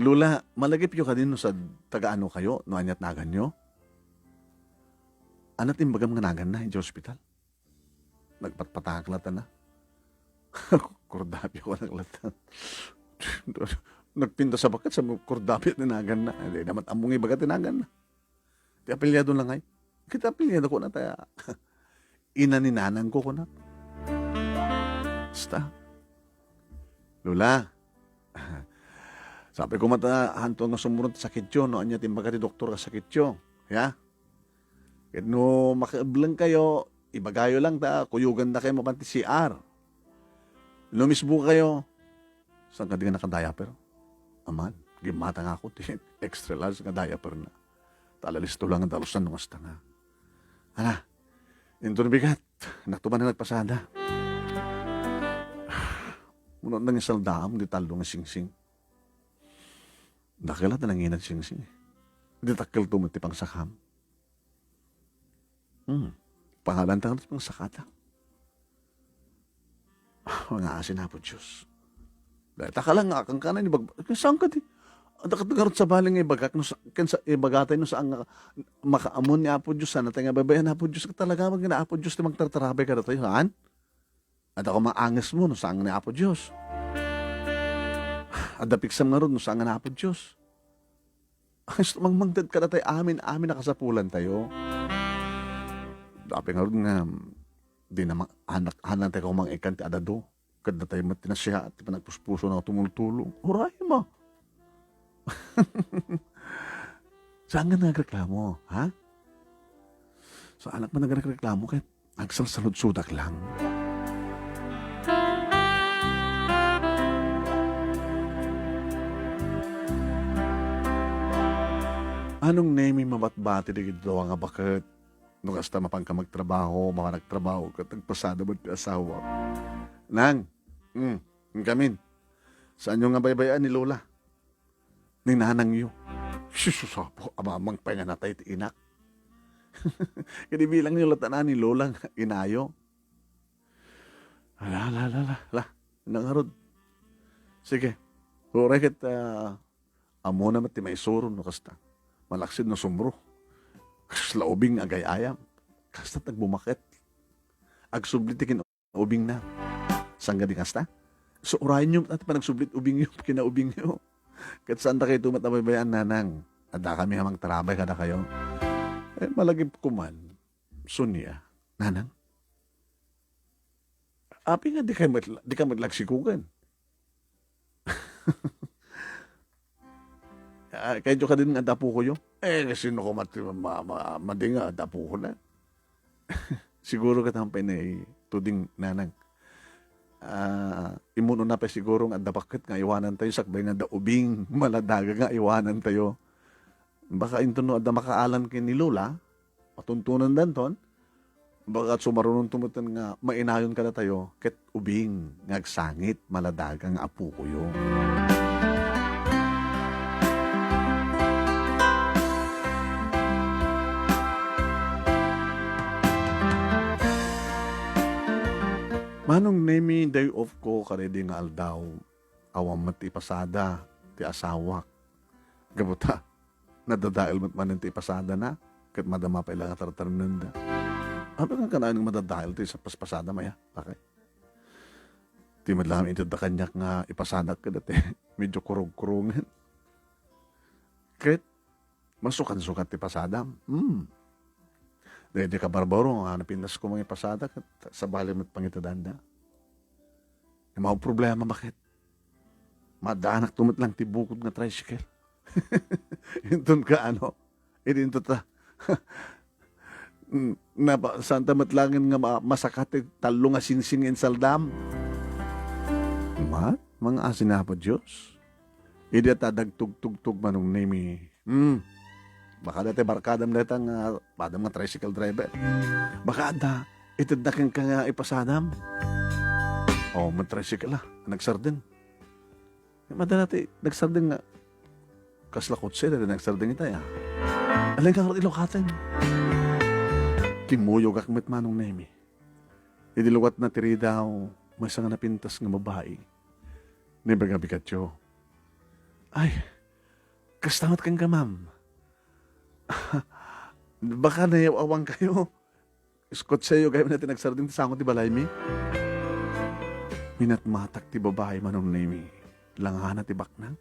Lola, malagipyo kadi no sad-, taga ano kayo, no aniat naganyo? Aniat imbagam nga naganna idiay ospital? Nagpatpatak latta na. Kordapio ko naglatta. Nagpintas a baket sa kordapio ti naganna. Di naman among ibaga ti naganna. Ti apelyado na ngay. Ket apelyado ko na ta ina ni nanang ko, kunak. Basta. Lola, Sabi ko met, "Hanto nga sumrot ti sakityo, no ania ti imbaga ti doktor nga sakityo." Ya? Ket no makaiblengkayo, ibagayo lang ta kuyogandakayo mapan ti C R. No misbokayo, saan kadi nga naka-diaper? Aman, gimmata nga ako ti extra large nga diaper na. Ta alisto lang nga dalusan no kasta nga. Ala, inton bigat, naktuban nga nagpasada. Muna nang isaldaam di tallo nga singsing. Dakkel a ta nanginad singsing. Di takkel to met ti pangsakam. Hmm. Pangalan ta nga ti pangsakata. Mga asin Apo Diyos. Dahil taka lang nga, kang kanan, ibag-, saan ka di? Dakat nga rot sabali nga ibagak, no sa, ken sa, ibagata, no saan nga makaamon ni Apo Diyos, sana tayo nga babayan Apo Diyos, talaga, mag-, Apo Diyos, ti magtartarabay ka datoy, saan? Adda koma angesmo no saan nga ni Apo Dios. Adda piksam ngarud no saan nga ni Apo Dios. Ay, mangmangted kadatayo amin, amin a kasapulantayo. Apay ngarud nga, di na ma-, anak, hanantayo koma nga ikkan ti adado. Kadatayo met ti nasiyaat, ti panagpuspuso nga tumultulo. Uray mo. Saan nga nagreklamo, ha? Saan nga nagreklamo ket agsalsaludsodak lang. Anong nemi mabatbati dagiti dua nga baket? No kasta, mapanka magtrabaho, mapan agtrabaho, ket agpasada met ti asawa. Nang, mm, inkamin. Saanyo nga baybay-an ni Lola? Ni nanangyo. Sus, Apo, amamang pay nga natay ti inak. Kadi bilangyo latta ni Lola nga inayo. Ala, ala, ala, ala, ala. Nangarod. Sige. Uray ket, ah, ammona met ti maisuro no kasta. Malaksid no sumro. Kasla ubing nga agay-ayam. Kasta ti agbumaket. Agsubli ti kin- ubingna. Saan nga di kasta? So, urayenyo met ti panagsublit ubingyo, kinaubingyo. Ket saan dakayo met a baybay-an, nanang. Addakami a mangtarabay kadakayo. Eh, malagip ko man, Sonia, nanang. Apay nga di ka met, di ka met lagsikugan. Ah, kayatyo kadin nga adda apokoyo? Eh, sino koma ti ma-, ma-, madi nga adda apokona? Siguro ket ampay na ituding, nanang. Ah, immun-una pay siguro nga adda baket nga aywanantayo, sakbay nga adda ubing, maladaga nga aywanantayo. Baka inton no adda makaalan ken ni Lola, matuntunan danton, baka sumarunonto met nga mainayon kadatayo, ket ubing nga agsangit, maladaga nga apokoyo. Manong Nemi, day off ko kadaydi nga aldaw. Awan met ipasada ti asawak. Gapu ta, nadadael met manen ti ipasadana, ket madama pay la nga tartarnenda. Apay nga kanayon nga madadael ti sa-, paspasadam aya, bakay? Ti met laeng inted da kaniak nga ipasadak kadati, medyo kurog-kurongen. Ket, masukan-sukat ti pasadam. Hmm. Daydi kabarbaro nga napintas ko mangipasadak, ket sabali met pangitedanda. Maw problema, baket? Madanakto met lang ti bukod nga tricycle. Inton ka, ano, idi inton ta, mm, napa-, saan ta met laeng nga ma-, masakat ti tallo nga singsing nga insaldam. Ma-, mga asin Apo Dios. Idi ta dagtugtugtog Manong Nemi. Hmm. Baka dati barkadam dayta nga, padam nga tricycle driver. Baka adda, itedna kenka nga ipasadam. Oh, man tricycle, ah, nagsardeng. Madala ti nagsardeng nga, kasla kotse, dati nagsardeng itay, ah. Alin ka nga ilukaten? Kimmuyogak met Manong Nemi. Idi lukat na ti ridaw, maysa nga napintas nga babai. Naimbag a bigatyo. Ay, kasta met kenka, ma'am. Baka nayaw-awan kayo. Iskotseyo gayam na ti nagsardeng ti sango ti balaymi. Minatmatak ti babai Manong Nemi. Langana ti baknang.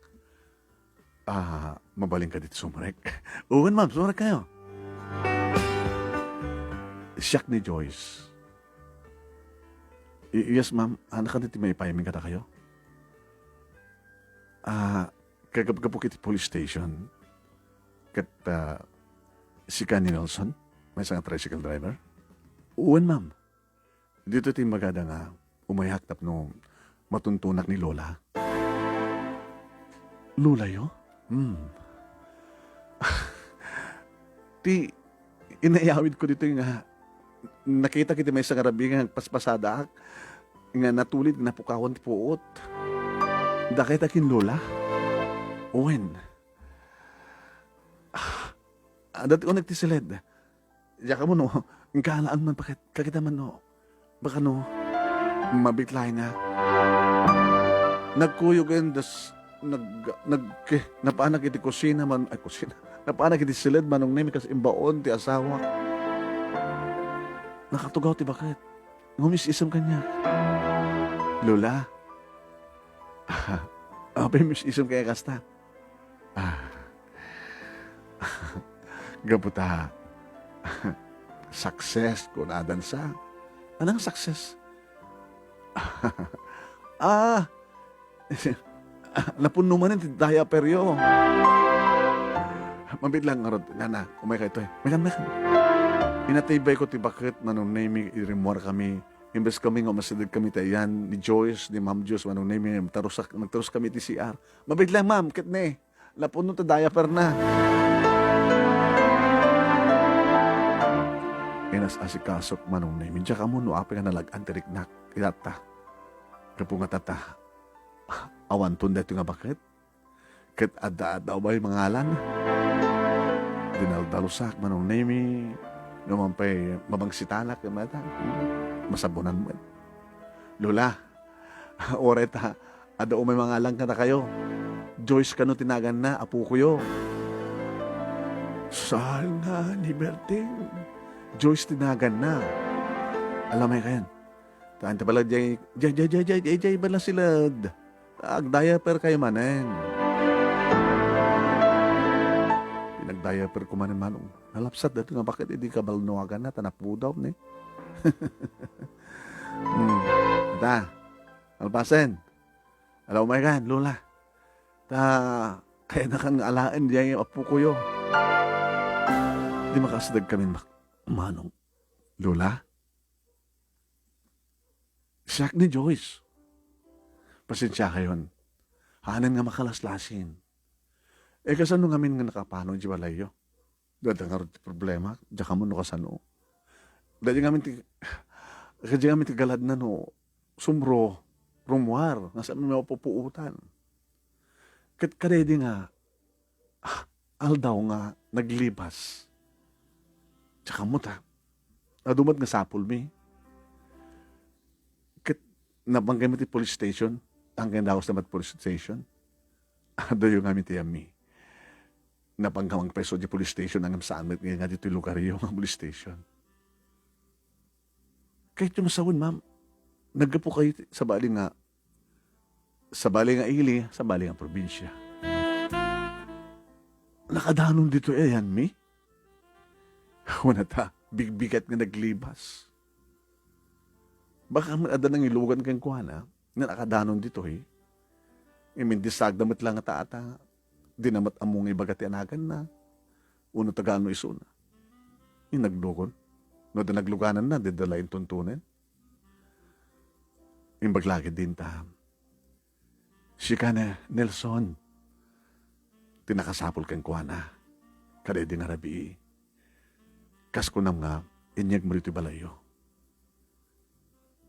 Ah, mabalin ka dito sumrek? Uwan, ma'am, sumrek kayo. Siak ni Joyce. I-, yes, ma'am. Ano ka dito may payaming kadakayo? Ah, Kagapgapok iti police station. Ket, ah, sika ni Nelson? Maysa nga tricycle driver? Wen, ma'am. Ditoy ti imbagada nga umayak tapno matuntonak ni Lola. Lolayo? Hmm. Ti inayawidko ditoy nga nakitak iti maysa nga rabii nga nagpaspasadaak nga natulid nga napukawan ti puot. Dakayta ken Lola? Wen. Ah, adda ti uneg ti siled. Diak ammo no, inkalaan man paket, kakita man no, baka no, mabit laeng nga. Nagkuyog en, das, nag-, nag-, ke-, napanak iti kusina man, ay, kusina. Napanak iti siled, Manong Nemi, kas imbaon ti asawak. Nakatugaw ti baket. Ngumis-isem kaniak. Lola. Apay mis-isem kaniak kasta? Ah. Gapu ta, success, kunadan sa. Anang success? Ah, napunno manen ti diaperyo. Mabit lang ngarud, nana, umayka ditoy. Mekan, mekan. Inatibayko ti baket, Manong Nemi, rimmuarkami. Imbes kami nga umasideg kami ti ayan ni Joyce, ni Ma'am Joyce, Manong Nemi, nagtarusak-, nagtarus kami ti C R. Mabit lang, ma'am, ket ne. Napunno ti diaperna. Inas-asikasok, Manong Nemi. Diak ammo no apay nga nalag-an ti riknak. Itatta. Gapu nga tata. Awanton daytoy nga baket. Ket adda-adda umay mangalan. Dinaldalusak, Manong Nemi. Numan pay mabangsitanak, mata. Masabunan met. Lola, uray ta, adda umay mangalan kadakayo. Joyce kano ti naganna, apokoyo. Saan nga ni Berting? Joyce ti naganna. Alamay kayan. Taan ta pala, jay, jay, jay, bala siled. Agdiaper kayo manen. Pinagdiaper ko manen, Manong. Nalapsat daytoy nga baket idi kabalnuaganna, ta napudaw ni. Hmm. Ta, alpasen. Ala, umay kan, Lola. Ta, kayatna kan nga alaen, jay apokoyo. Di makasideg kami, mak-, Manong. Lola? Siak ni Joyce. Pasensiakayon. Hanen nga makalaslasin. E, kasano ngamin nga nakapano iti balayyo? Dada ngarud ti problema, diak ammo no kasano. Daydi ngamin ti, daydi ngamin ti galadna no sumro, rummuar, nga saan mapupuotan. Ket kadaydi nga, ah, aldaw nga naglibas. Diak ammo ta, adu met nga sapulmi. Ket napanggaymi ti police station, panggay dagus na met police station. Adayo ngamin ti yammi. Napanggay pay isu ti police station, ngem saan met nga ditoy lugaryo nga police station. Kayatyo nga sawen, ma'am, naggapu kayo ti, sabali nga, sabali nga ili, sabali nga probinsia. Nakadanon ditoy ayanmi? Wen ta, bigbigat nga naglibas. Baka man adda nangilugan kenkuana, nga nakadanon ditoy. Imindisagda met lang nga taata, di na met ammo nga ibaga ti anaganna, wenno tagano isuna. Inaglugon. No adda naglugananna, di da la intuntunen. Imbag lagi dinta. Sika ne, Nelson, ti nakasapul kenkuana, kadaydi nga rabii. Kas kunam nga, inyegmo ditoy balayyo.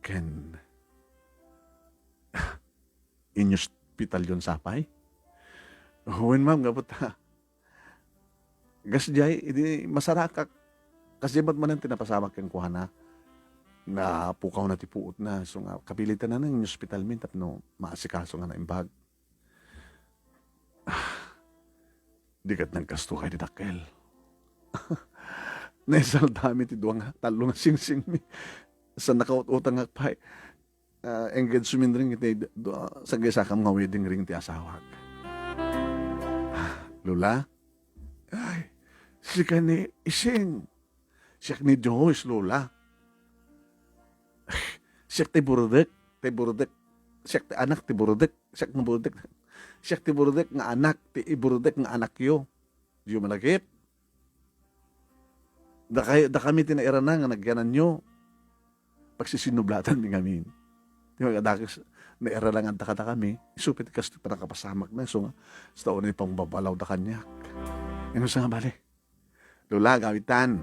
Ken, inyospitalyon sapay? Wen, ma'am, gapu ta, kasdiay, idi masarakak, kasdiay met manen ti napasamak kenkuana, napukawna ti puotna, isu nga, kapilitanan nga inyospitalmi tapno maasikaso nga naimbag. Di ket nagkastoka idi dakkel. Naisaldami ti dua nga tallo nga singsingmi. Sa nakaut-utangak pay, ah, engagement ring iti du-, du-, sagisakam nga wedding ring ti asawak. Ah, Lola? Ay, sika ni Ising. Siak ni Joyce, Lola. Siak ti burdek, ti burdek. Siak ti anak ti burdek, siak nga burdek. Siak ti burdek nga anak, ti iburdek nga anakyo. Diyo malagip? Dakay-, dakami ti nairana nga nagyananyo. Pagsisinublatanmi ngamin. Ti magadakes, nairana nga adda kadakami. Isu pay ti kastoy pannakapasamakna. Isu nga, basta unay pangbabalaw da kaniak. Ngem sa nga bali, Lola, gawitan.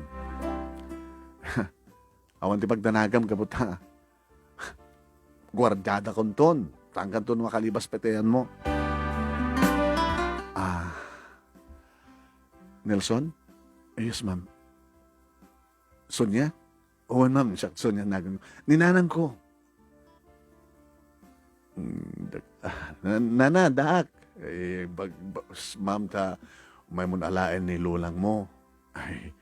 Awan ti pagdanagam, gapu ta guardiadakonton. Saankanton makalibas pay ti ayanmo. Ah, Nelson? Yes, ma'am. Sonia? Oo, ma'am. Siak, Sonia, nagan. Ni nanangko. Mm, dak-, ah, na-, nana, daak. Eh, bag-, ba-, s-, ma'am, ta, umaymon alaen ni lolangmo. Ay,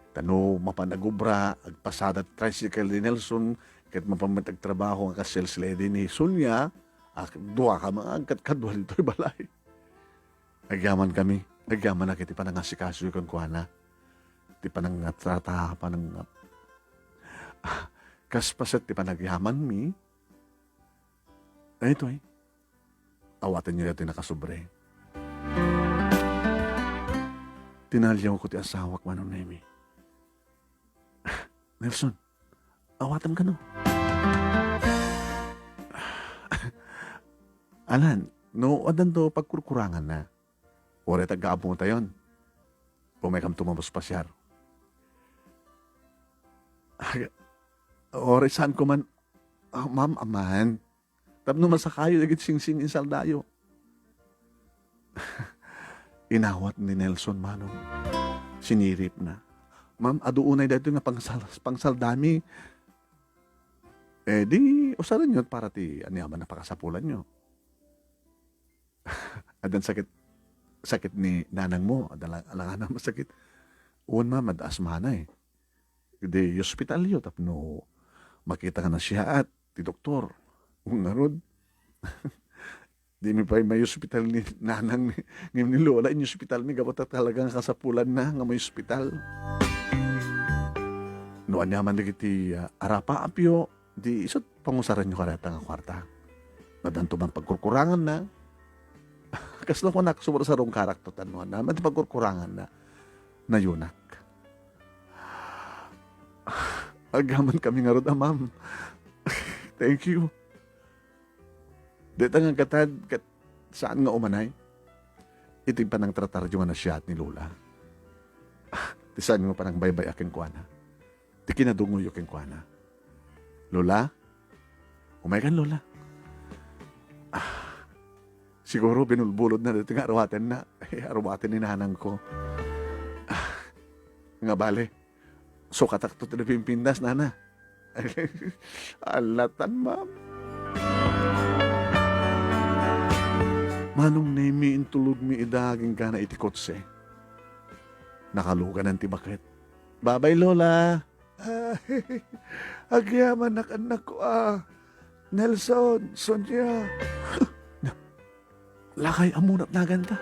ta no mapan agubra, agpasada ti tricycle ni Nelson, ket mapan met agtrabaho nga kas sales lady ni Sonia, ak-, dua ka mga agkadkadua ditoy balay. Agyamankami, agyamanak iti panangasikasoyo kenkuana. Ti panangatrata, panang-, kas paset ti panagyamanmi. Daytoy, awatenyo daytoy nakasubre. Tinaliawko ti asawak, Manong Nemi. Nelson, awatem kano. Alan, no addanto pagkurkuranganna, uray taggaammotayon. Umaykamto mapaspasiar. Aga, uray saanko man, ah, ma'am, aman. Tapno masakayo dagiti singsing-insaldayo. Inawat ni Nelson, Manong. Siniripna. Ma'am, adu unay daytoy nga pangsal-, pangsaldami. Eh, di, usarenyo para ti aniaman a pakasapulanyo. Addan sakit, sakit ni nanangmo, adda lang, alangan a masakit. Wen, ma'am, adda asmana, eh. Di, ospitalyo tapno makita nga nasiaat ti doktor. Ngarud, dimi pay maiospital ni nanang ni, ngem ni lola, iniospitalmi gapu ta talaga nga kasapulanna nga maiospital. No aniaman dagiti, ah, arapa a pio, di isut' pangusaranyo kadayta nga kuarta. No addanto man pagkurkuranganna, kasla kunak, sumarsarukarakto ta no aniaman ti pagkurkuranganna, nayunak. Agyamankami ngarud a, ma'am. Thank you. Dayta nga agkatad ket saan nga umanay iti panangtrataryo nga nasiaat ni Lola. Ti saan nga panangbaybay-ak kenkuana. Ti kinadungoyo kenkuana. Lola? Umaykan, Lola. Ah, siguro binulbulodna daytoy nga aruatenna. Eh, aruaten ni nanangko. Ah, nga bale, sukatakto ti napimpintas, nana. Alatan, ma'am. Manong Nemi, intulogmi ida agingga iti kotse. Nakaluganan ti baket. Babay, Lola. Ay, agyamanak, annakko a. Nelson, Sonia. Na, lakay, ammon natnaganta.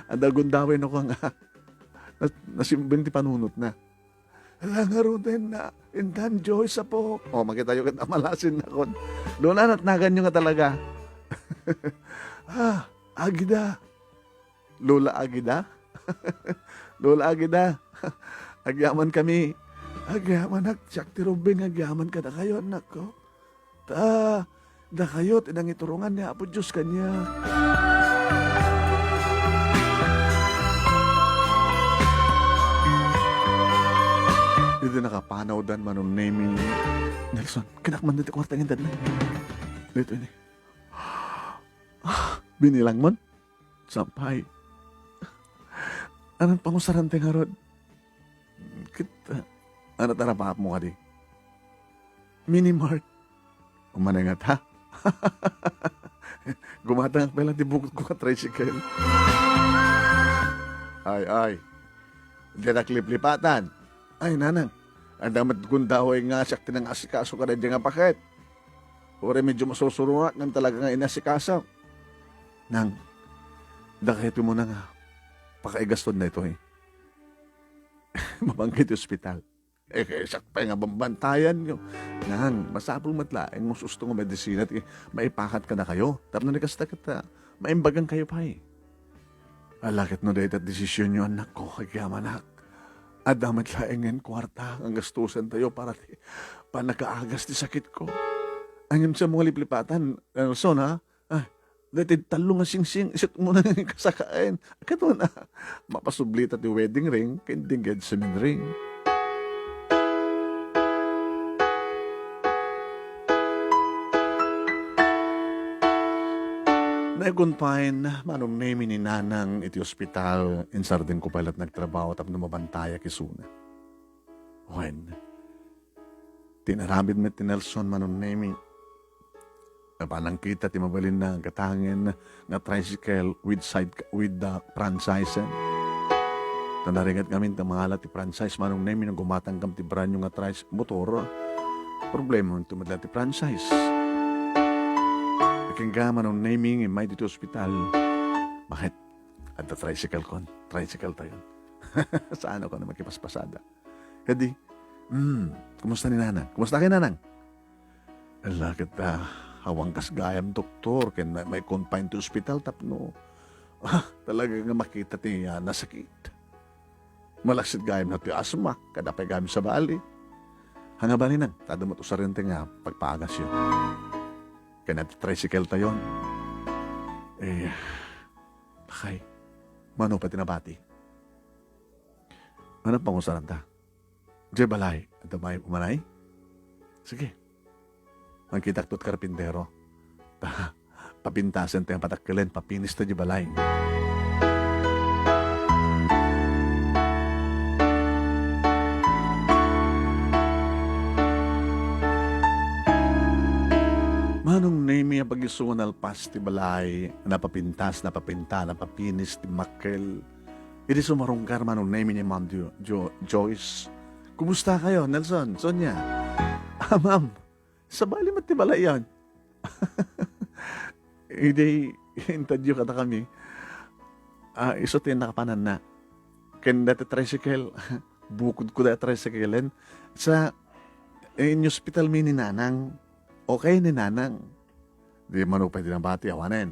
Adda gundaway no kang, ah, nas-, nasimben ti panunotna. Ala ngaruden na, intan Joyce, apo. O, makitayo ket amalasin nakon. Lola, natnaganyo nga talaga. Ah, agida. Lola Agida? Lola Agida, agyamankami. Agyamanak, siak ti rumbeng nga agyaman kadakayo, annakko. Ta, dakayo ti nangiturongan ni Apo Dios kaniak. Idi nakapanawdan, Manong Nemi, Nelson, kinak man ditoy kuarta nga intedna. Ditoy ni. Binilangmon? Sampay. Anan pangusaranta ngarud? Ket, ah, ano ti arapaapmo kadi? Minimart. Umanay ngata. Gumatangak pay lang ti bukotko nga tricycle. Ay, ay. Diak liplipatan. Ay, nanang. Adda met gundaway nga siak ti nangasikaso kadaydiay nga paket. Uray medyo masusuronak ngem talaga nga inasikaso. Nang, dakayo ti umuna nga pakaigaston daytoy. Mapanka iti ospital. Eh, kayatko pay nga bambantayanyo. Ngan, masapul met laeng no usto nga medisina ti maipakat kadakayo. Tapno ni kasta ket, ah, maimbagankayo pay. Ala ket no dayta ti desisionyo, annakko, agyamanak. Adda met laengen kuarta nga gastusantayo para ti pannakaagas ti sakitko. Ngem sa mo nga liplipatan, Nelson, ha? Ah, dayta tallo nga singsing, isu met nga kasakaen. Ket una, mapasublita ti wedding ring ken ti engagement ring. Naikonfine, Manong Nemi, ni Nanang iti ospital, insardengko pay la't nagtrabaho tapno mabantayak isuna. Wen, ti inaramid met ni Nelson, Manong Nemi, a, panangkita ti mabalinna a gatangen nga tricycle with side, with the franchise. Ta naringet ngamin ta mangala ti franchise, Manong Nemi, no gumatangkam ti brand new nga tricycle motor. Problema ti madla ti franchise. Ken ka, Manong Nemi, nga immay ditoy ospital. Bakit? Adda tricycle kon. Tricycle tayon. Saan ako na makipaspasada? Kadi, hmm, kumusta ni Nanang? Kumusta kay Nanang? Ala, ket, ah, awan kas gayam doktor, ken ma-, maikonfine ti ospital tapno, ah, talaga nga makita ti, ah, nasakit. Malaksid gayam na ti asma, kada pay gayam sa bali. Hanga bali nang, tadamot usarente nga pagpaagasyo. Ken ti tricycle tayon. Eh, bakay, mano pay ti nabati? Ano pangusaranta? Diay balay, adda may umanay? Sige. Mangkitak to't karpintero. Ta, papintasen ti nga patakkelen, papinis ta diay balay. Manong Nemi, a pag-isu nga nalpas ti balay, napapintas, napapinta, napapinis ti makkel. Idi sumarungkar, Manong Nemi, ni Ma'am Jo-, Jo-, Joyce. Kumusta kayo, Nelson, Sonia? Ah, ma'am, sabali met ti balayan. Idi intadyo kadakami, ah, isu ti nakapananna. Ken dati tricycle, bukodko dati tricyclen. Sa, eh, in-hospital mi ni Nanang. Okay ni Nanang. Di man upay di nabati, awanen.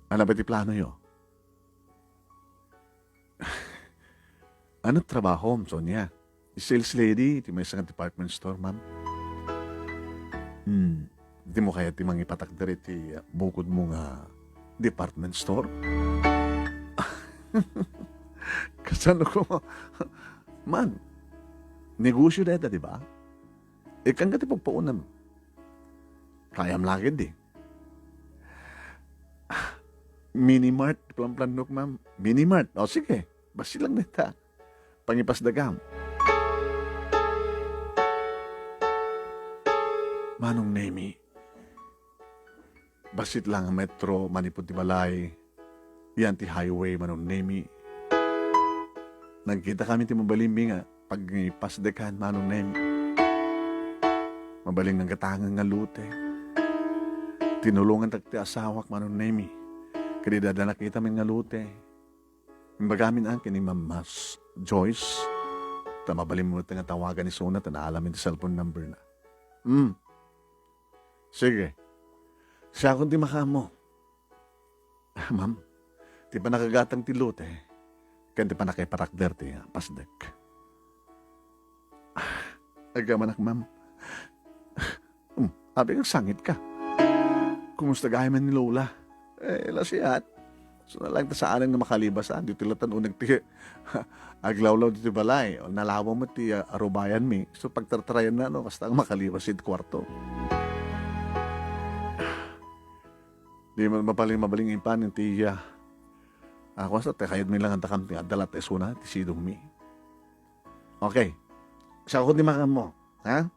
Ano ba ti plano yo? Ano trabahom, Sonia? Sales lady ti maysa nga department store, ma'am. Hmm. Dimo kayat ti mangipatakder iti, uh, bukodmo nga department store? Kasano ko, man, negosyo dayta, di ba? Ikkan ka ti pagpaunam. Kayam lagi di. Minimart, plan-plannok, ma'am. Minimart. O, sige. Basi lang dayta. Pangipasdagam. Manong Nemi, bassit lang a metro manipud ti balay. Yan ti highway, Manong Nemi. Nagkitakami ti mabalinmi nga pangipasdekan, Manong Nemi. Mabalin nga gatangen nga lote. Tinulongantak ti asawak, Manong Nemi. Ket idi adda nakitami nga lote, imbagamin a ken ni Ma'am Joyce, ta mabalinmo met nga tawagan isuna ta naalamin ti cellphone number na. Hmm. Sige. Siakon ti makaammo. Ah, ma'am, ti pannakagatang ti lote, ken ti pannakaipatakder ti, ah, pasdek. Ah, agyamanak, ma'am. Hmm, apay nga agsangit ka? Kumusta gayam ni Lola? Eh, la siak. So, na lang ta saanen nga makalibas, ah. Ditoy latan uneg ti aglawlaw ditoy balay. O, nalawa met ti, ah, arubayanmi. So, pagtartarayan na, no, basta nga makalibas iti kuarto. Di man mapaling-, mabaling impanin ti iya. Ako sa, ti kayatmi lang adda kam ti adda latta isuna, ti sidongmi. Okay. Siakon ti makaammo, ha?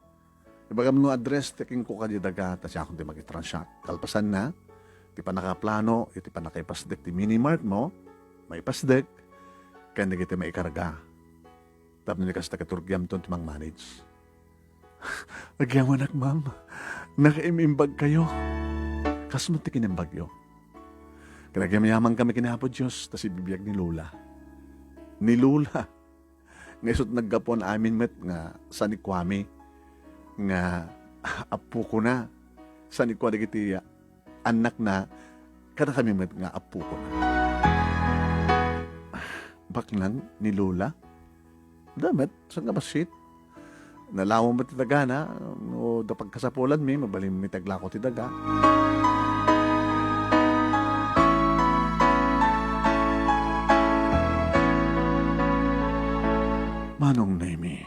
Ibagam no address ti kenkuana kadi daga, ta siakon ti makitransact. Kalpasanna, ti pannakaplano, iti pannakaipasdek ti mini mart mo, maipasdek, ken dagiti maikarga. Tapno ni kasta ket rugiamton ti mangmanage. Agyamanak, ma'am. Nakaim-imbagkayo. Kas met ti kinimbagyo. Ket agyamayaman kami ken Apo Dios, ta sibibiag ni Lola. Ni Lola. nga isut' naggapuan amin met nga sanikuami nga appokona, sanikua dagiti annakna, kadakami met nga appokona. Baknang ni Lola? Adda met, saan nga bassit? Nalawa met ti dagana, no da pagkasapulanmi, mabalinmi ti aglako ti daga. Manong Nemi,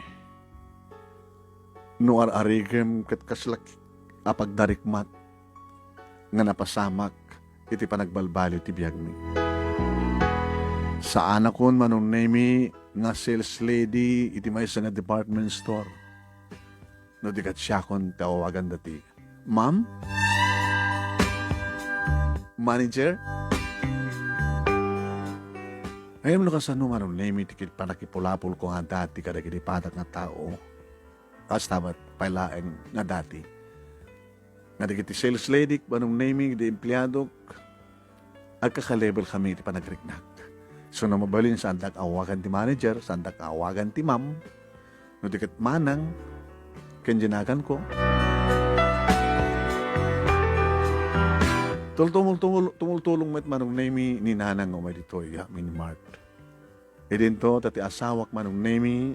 no ar-arigem ket kasla a pagdarikmat nga napasamak iti panagbalbaliw ti biagmi. Saanakon, Manong Nemi, nga sales lady iti maysa nga department store. No di ket siakon ti awagan dati, "Ma'am? Manager?" Ngem no kasano, Manong Nemi, ti pannakipulapolko nga dati kadagiti padak nga tao, kasta met pay laeng nga dati. Nga dagiti sales lady, Manong Nemi, di empleadok, agkaka-level kami iti panagriknak. So, no mabalin, saandak awagan ti manager, saandak awagan ti ma'am, no di ket manang, ken dinaganko. Tul-, tumul-, tumul-, tumultulong met, Manong Nemi, ni nanang nga umay ditoy, ya, mini mart. Idinto, ta ti asawak, Manong Nemi,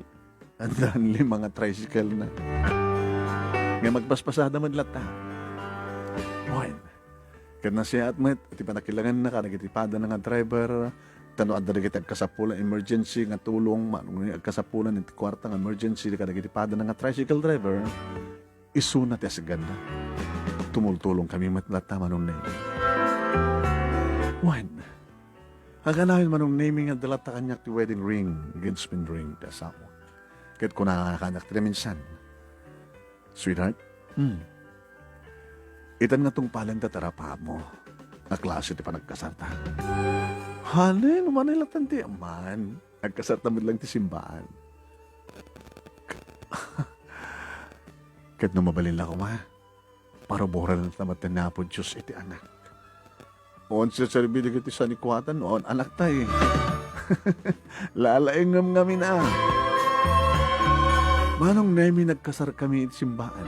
addan lima nga tricycle na. Nga magpaspasada met latta. Wen, ket nasayaat met ti panakilanganna kadagiti padana nga driver, ta no adda dagiti agkasapulan emergency nga tulong, Manong Nemi, agkasapulan iti kuarta nga emergency kadagiti padana nga tricycle driver, isuna ti asagganna. Tumultulong kami met latta, Manong Nemi. Wen, aganayon, Manong Nemi, nga adda latta kaniak ti wedding ring, engagement ring, ti asawa. Ket kunana kaniak ti naminsan, "Sweetheart, hmm, itan nga tungpalen ta tarapamo nga klase ti panagkasarta." Honey, no manay latta ti aman. Agkasarta met lang ti simbaan. Ket no mabalin la koma, paruboran ta met ni Apo Dios iti anak. Awan serserbi dagiti sanikuatan, no awan anakta, eh. Lalaingem ngamin a. Manong Nemi, nagkasarkami iti simbaan.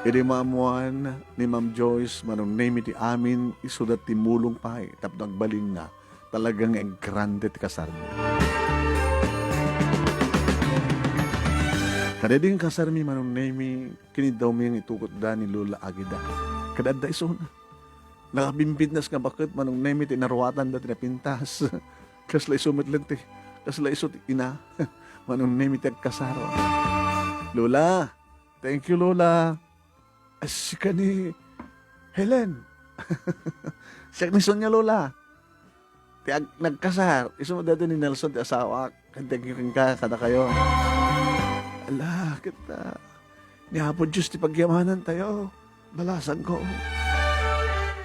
Idi maammuan ni Ma'am Joyce, Manong Nemi, ti amin, isuda ti mulong pay tapno agbalin nga talaga nga aggrande ti kasarmi. Kadaydi nga kasarmi, Manong Nemi, kiniddawmi nga itukotda ni Lola Agida. Ket adda isuna. Nakabimbidnas nga baket, Manong Nemi, ti naruatanda ti napintas. Kasla isu met laeng ti, kasla isu ti ina, Manong Nemi, ti agkasar. Lola! Thank you, Lola. Ay, sika ni Helen. Siak ni Sonia, Lola. Ti ag-, nagkasar. Isu met daytoy ni Nelson ti asawak. Ket thank you kenka, kadakayo. Ala, ket, ah, ni Apo Dios ti pagyamanantayo. Balasangko.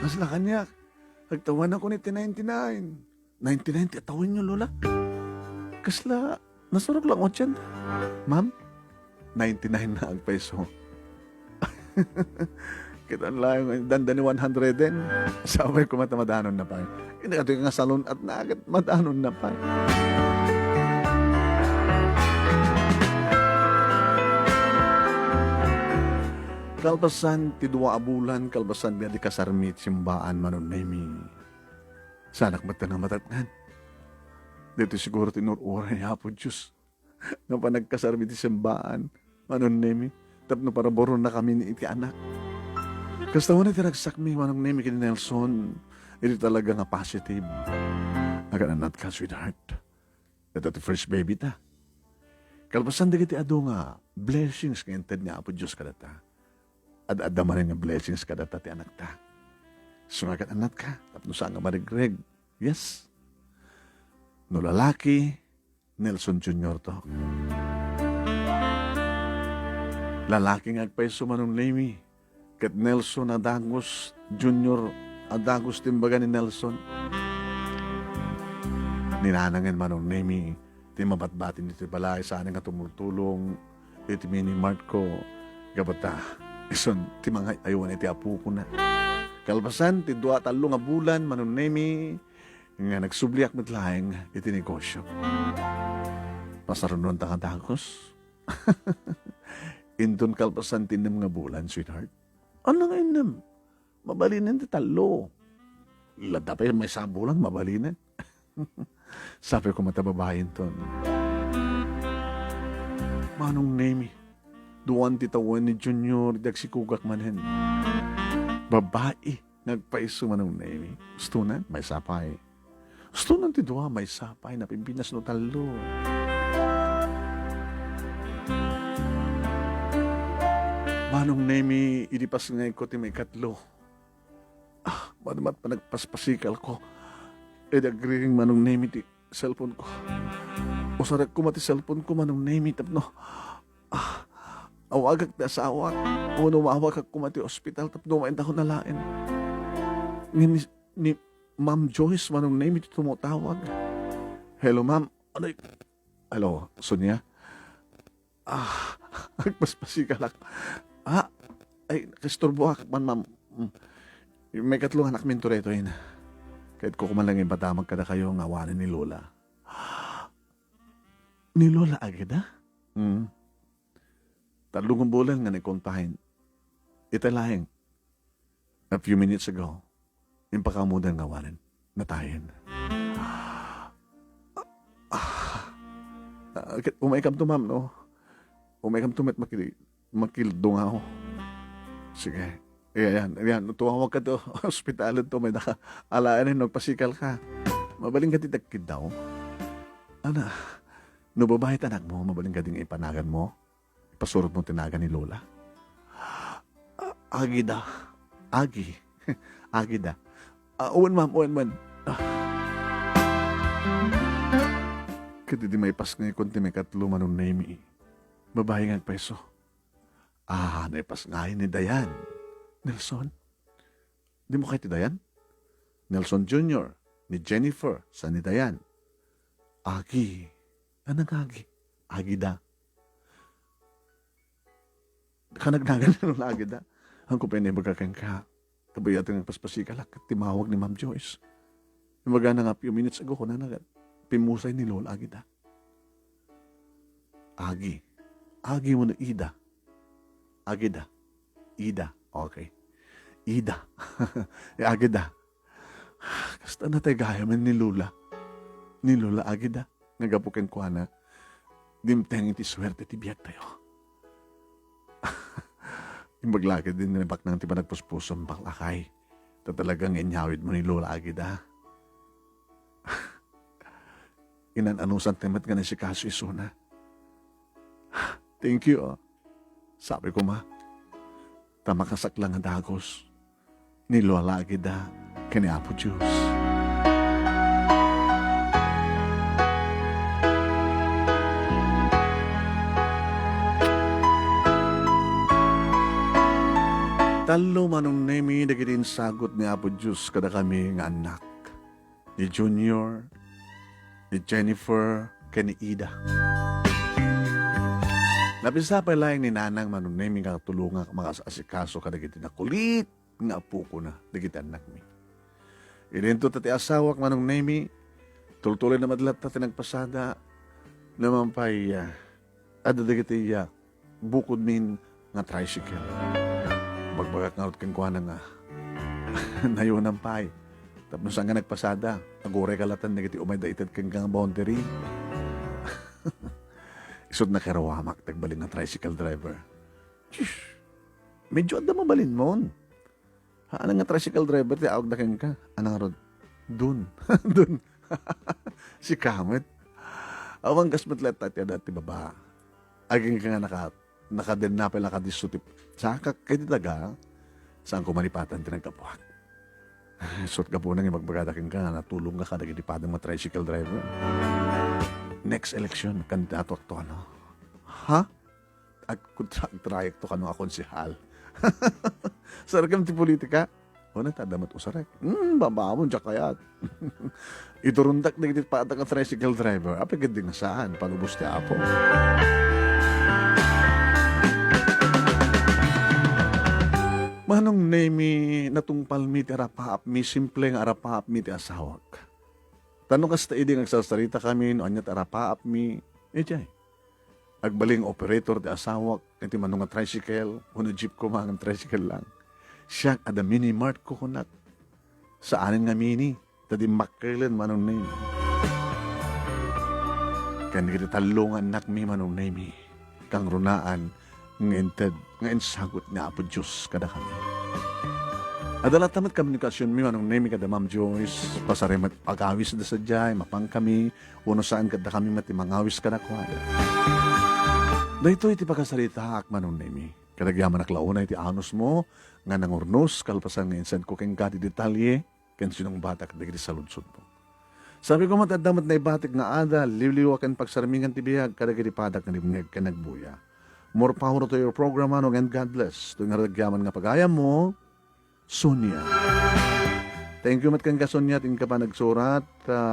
Kasla kaniak. Agtawenakon iti ninety-nine. Ninety-nine ti atawenyo, Lola? Kasla, nasurok lang otsyenta. Ma'am, ninety-nine na agpayso. Kita laeng, dandani one hundred din. Sabay ko mata madanonna pay. Hindi ka nga salon at nagat, madanonna pay. Kalpasan ti dua a bulan, kalpasan biya di kasarmi ti simbaan, Manong Nemi. Saanak met nga matatngan. Daytoy siguro ti inur-uray ni Apo Dios nga panagkasarmi ti simbaan, Manong Nemi, tapno paraburonnakami iti anak. Kasta unay ti ragsakmi, Manong Nemi, ken ni Nelson, idi talaga nga positive. Agan-annatka, sweetheart. Dayta ti first baby ta. Kalpasan dagiti adu nga blessings nga inted ni Apo Dios kadata, ad-adda manen nga blessings kadata ti anakta. Sumagat annatka, tapno saan nga marigreg. Yes. No lalaki, Nelson Junior to. Lalaki nga agpayso, Manong Nemi, ket Nelson a dagus, Junior a dagus ti imbaga ni Nelson. Ni nanangen, Manong Nemi, ti mabatbati iti balay, saan nga tumultulong iti mini mart ko, gapu ta isun ti mangay-aywan iti apokona. Kalpasan ti dua, tallo nga bulan, Manong Nemi, nga nagsubliak met laeng iti negosio. Pasarunonta nga dagus. Inton kalpasan ti innem nga bulan, sweetheart. Ania nga innem? Mabalinen ti tallo. Ladda pay maysa a bulan, mabalinen. Sabi ko, mata babaen ton. Manong Nemi, duan ti tawen ni Junior, dagsikugak manen. Babai nga agpayso, Manong Nemi. Ustonan, maysa pay. Ustonan ti dua, maysa pay, napimpinas no tallo. Manong Nemi, idi pasngayko ti maikatlo. Ah, madmat panagpaspasikalko. Idi agriring, Manong Nemi, ti cellphone ko. Usarek koma ti cellphone ko, Manong Nemi, tapno, ah, awagak ti asawak. Wenno maawagak koma ti ospital tapno maindakon alaen. Ngem ni, ni Ma'am Joyce, Manong Nemi, ti tumutawag. Hello, ma'am. Ano y-, hello, Sonia? Ah, agpaspasikalak. Ah, ay, nakisturboak man, ma'am. Mm. Maikatlo nga anakmin to daytoy. Kayatko koma laeng ipadamag kadakayo nga awanen ni Lola. Ni Lola Agida? Mm. Tallo nga bulan nga nag-confine. Ita laeng. A few minutes ago, impakaammoda nga awanen. Natayen. Ah, ah, ket umaykamto, ma'am, no? Umaykamto met makil-, makildungaw. Sige. Ayan, ayan. Tumawagka to ospitalen to, maindaka alaen, nagpasikalka. Mabalinka ti tagkiddaw. Ana, no babai ti anakmo, mabalinka ti nga ipanaganmo? Ipasurotmo ti nagan ni Lola. Ah, Agida. Agi. Agida. Ah, wen, ma'am, wen, wen. Ah. Ket idi maipasngaykon ti maikatlo, Manong Nemi, babai nga agpayso. Ah, naipasngayen ni Dayan. Nelson? Dimo kayat ti Dayan? Nelson Junior, ni Jennifer, sa ni Dayan. Agi. Ania nga agi? Agida. Kanagnagan ni Lola Agida. Haanko pay naibaga kenka. Kabayatan nga agpaspasikalak ket timawag ni Ma'am Joyce. Imbagana nga a few minutes ago, kunana ket pimmusay ni Lola Agida. Agi. Agi wenno Ida? Agida. Ida. Okay. Ida. Eh, Agida. Kasta natay gayamen ni Lola. Ni Lola Agida. Nga gapu kenkuana, dimteng iti suerte ti biagtayo. Imbag la ket idi nibaknang ti panagpuspusom, baklakay. Ta talaga nga inyawidmo ni Lola Agida. Inan-anusanta met nga naisikaso isuna. Thank you, ah. Sabi ko, ma, ta makasaklang a dagus ni Lola Agida ken ni Apo Dios. Tallo, Manong Nemi, dagiti insagut ni Apo Dios kadakami nga annak. Ni Junior, ni Jennifer, ken ni Ida. Napisapay laeng ni Nanang Manong Nemi nga tulongak makaas-asikaso kadagiti nakulit nga apokona, dagiti annakmi. Idinto ta ti asawak, Manong Nemi, tultuloy na met latta ti nagpasada, naman pay, ah, adda dagiti, ah, bukodmin nga tricycle. Bagbagak ngarud kenkuana nga, "Nayonan pay. Tapno saan nga nagpasada, aguray ka latta dagiti umayda ited kenka nga boundary." Isut' nakarawamak ti agbalin nga tricycle driver. Medyo adda mabalinmon. Haan nga tricycle driver ti awagda kenka. Ania ngarud? Dun. Dun. Sika met. Awan kas met latta ti adda ti baba. Agingga nga naka-, nakadenna pay la kadisso ti sakak ket iti daga, saanko malipatan ti naggapuak. Isut' gapuna nga ibagbagada kenka nga natulongka kadagiti padam nga tricycle driver. Next election, kandidatoak to, ano? Ha? Ag-, kontra-, agtrayekto kano a konsehal. Sarekam ti politika? O, nata, adda met usarek. Hmm, babaam, diak kayat. Iturondak dagiti padak a tricycle driver. Apay ketdi nga saan, palubos ti Apo. Manong Nemi, natungpalmi ti arapaapmi, simple nga arapaapmi ti asawak. Ta no kasta idi nga agsarsaritakami no ania ti arapaapmi, Idiay. Agbalin nga operator ti asawak, iti mano nga tricycle, wenno jeep koma nga tricycle lang. Siak adda mini mart ko kunak. Saanen nga mini, ta dimmakkel Manong Nemi. Ken iti tallo nga annakmi Manong Nemi, kangrunaan nga inted nga insagut ni Apo Dios kadakami. Adda latta met komunikasionmi Manong Nemi kada Ma'am Joyce, pasarem met agawisda sadiay, mapankami, wenno saan kadakami met ti mangawis kadakuada. Daytoy ti pakasaritaak Manong Nemi. Kadagiti amannak la unay ti anusmo nga nangurnos kalpasan nga insendko kenka ti detalye ken sinungbatak dagiti saludsodmo. Sabi koma ti adda met naibatik nga ada, liwliwa ken pagsarmingan ti biag kadagiti padak nga nibngeg ken nagbuya. More power to your program, Manong, and God bless. Toy nga radagyaman nga pagayammo, Sonia. Thank you met kenka, Sonia, ti inka pa nagsurat. Ah,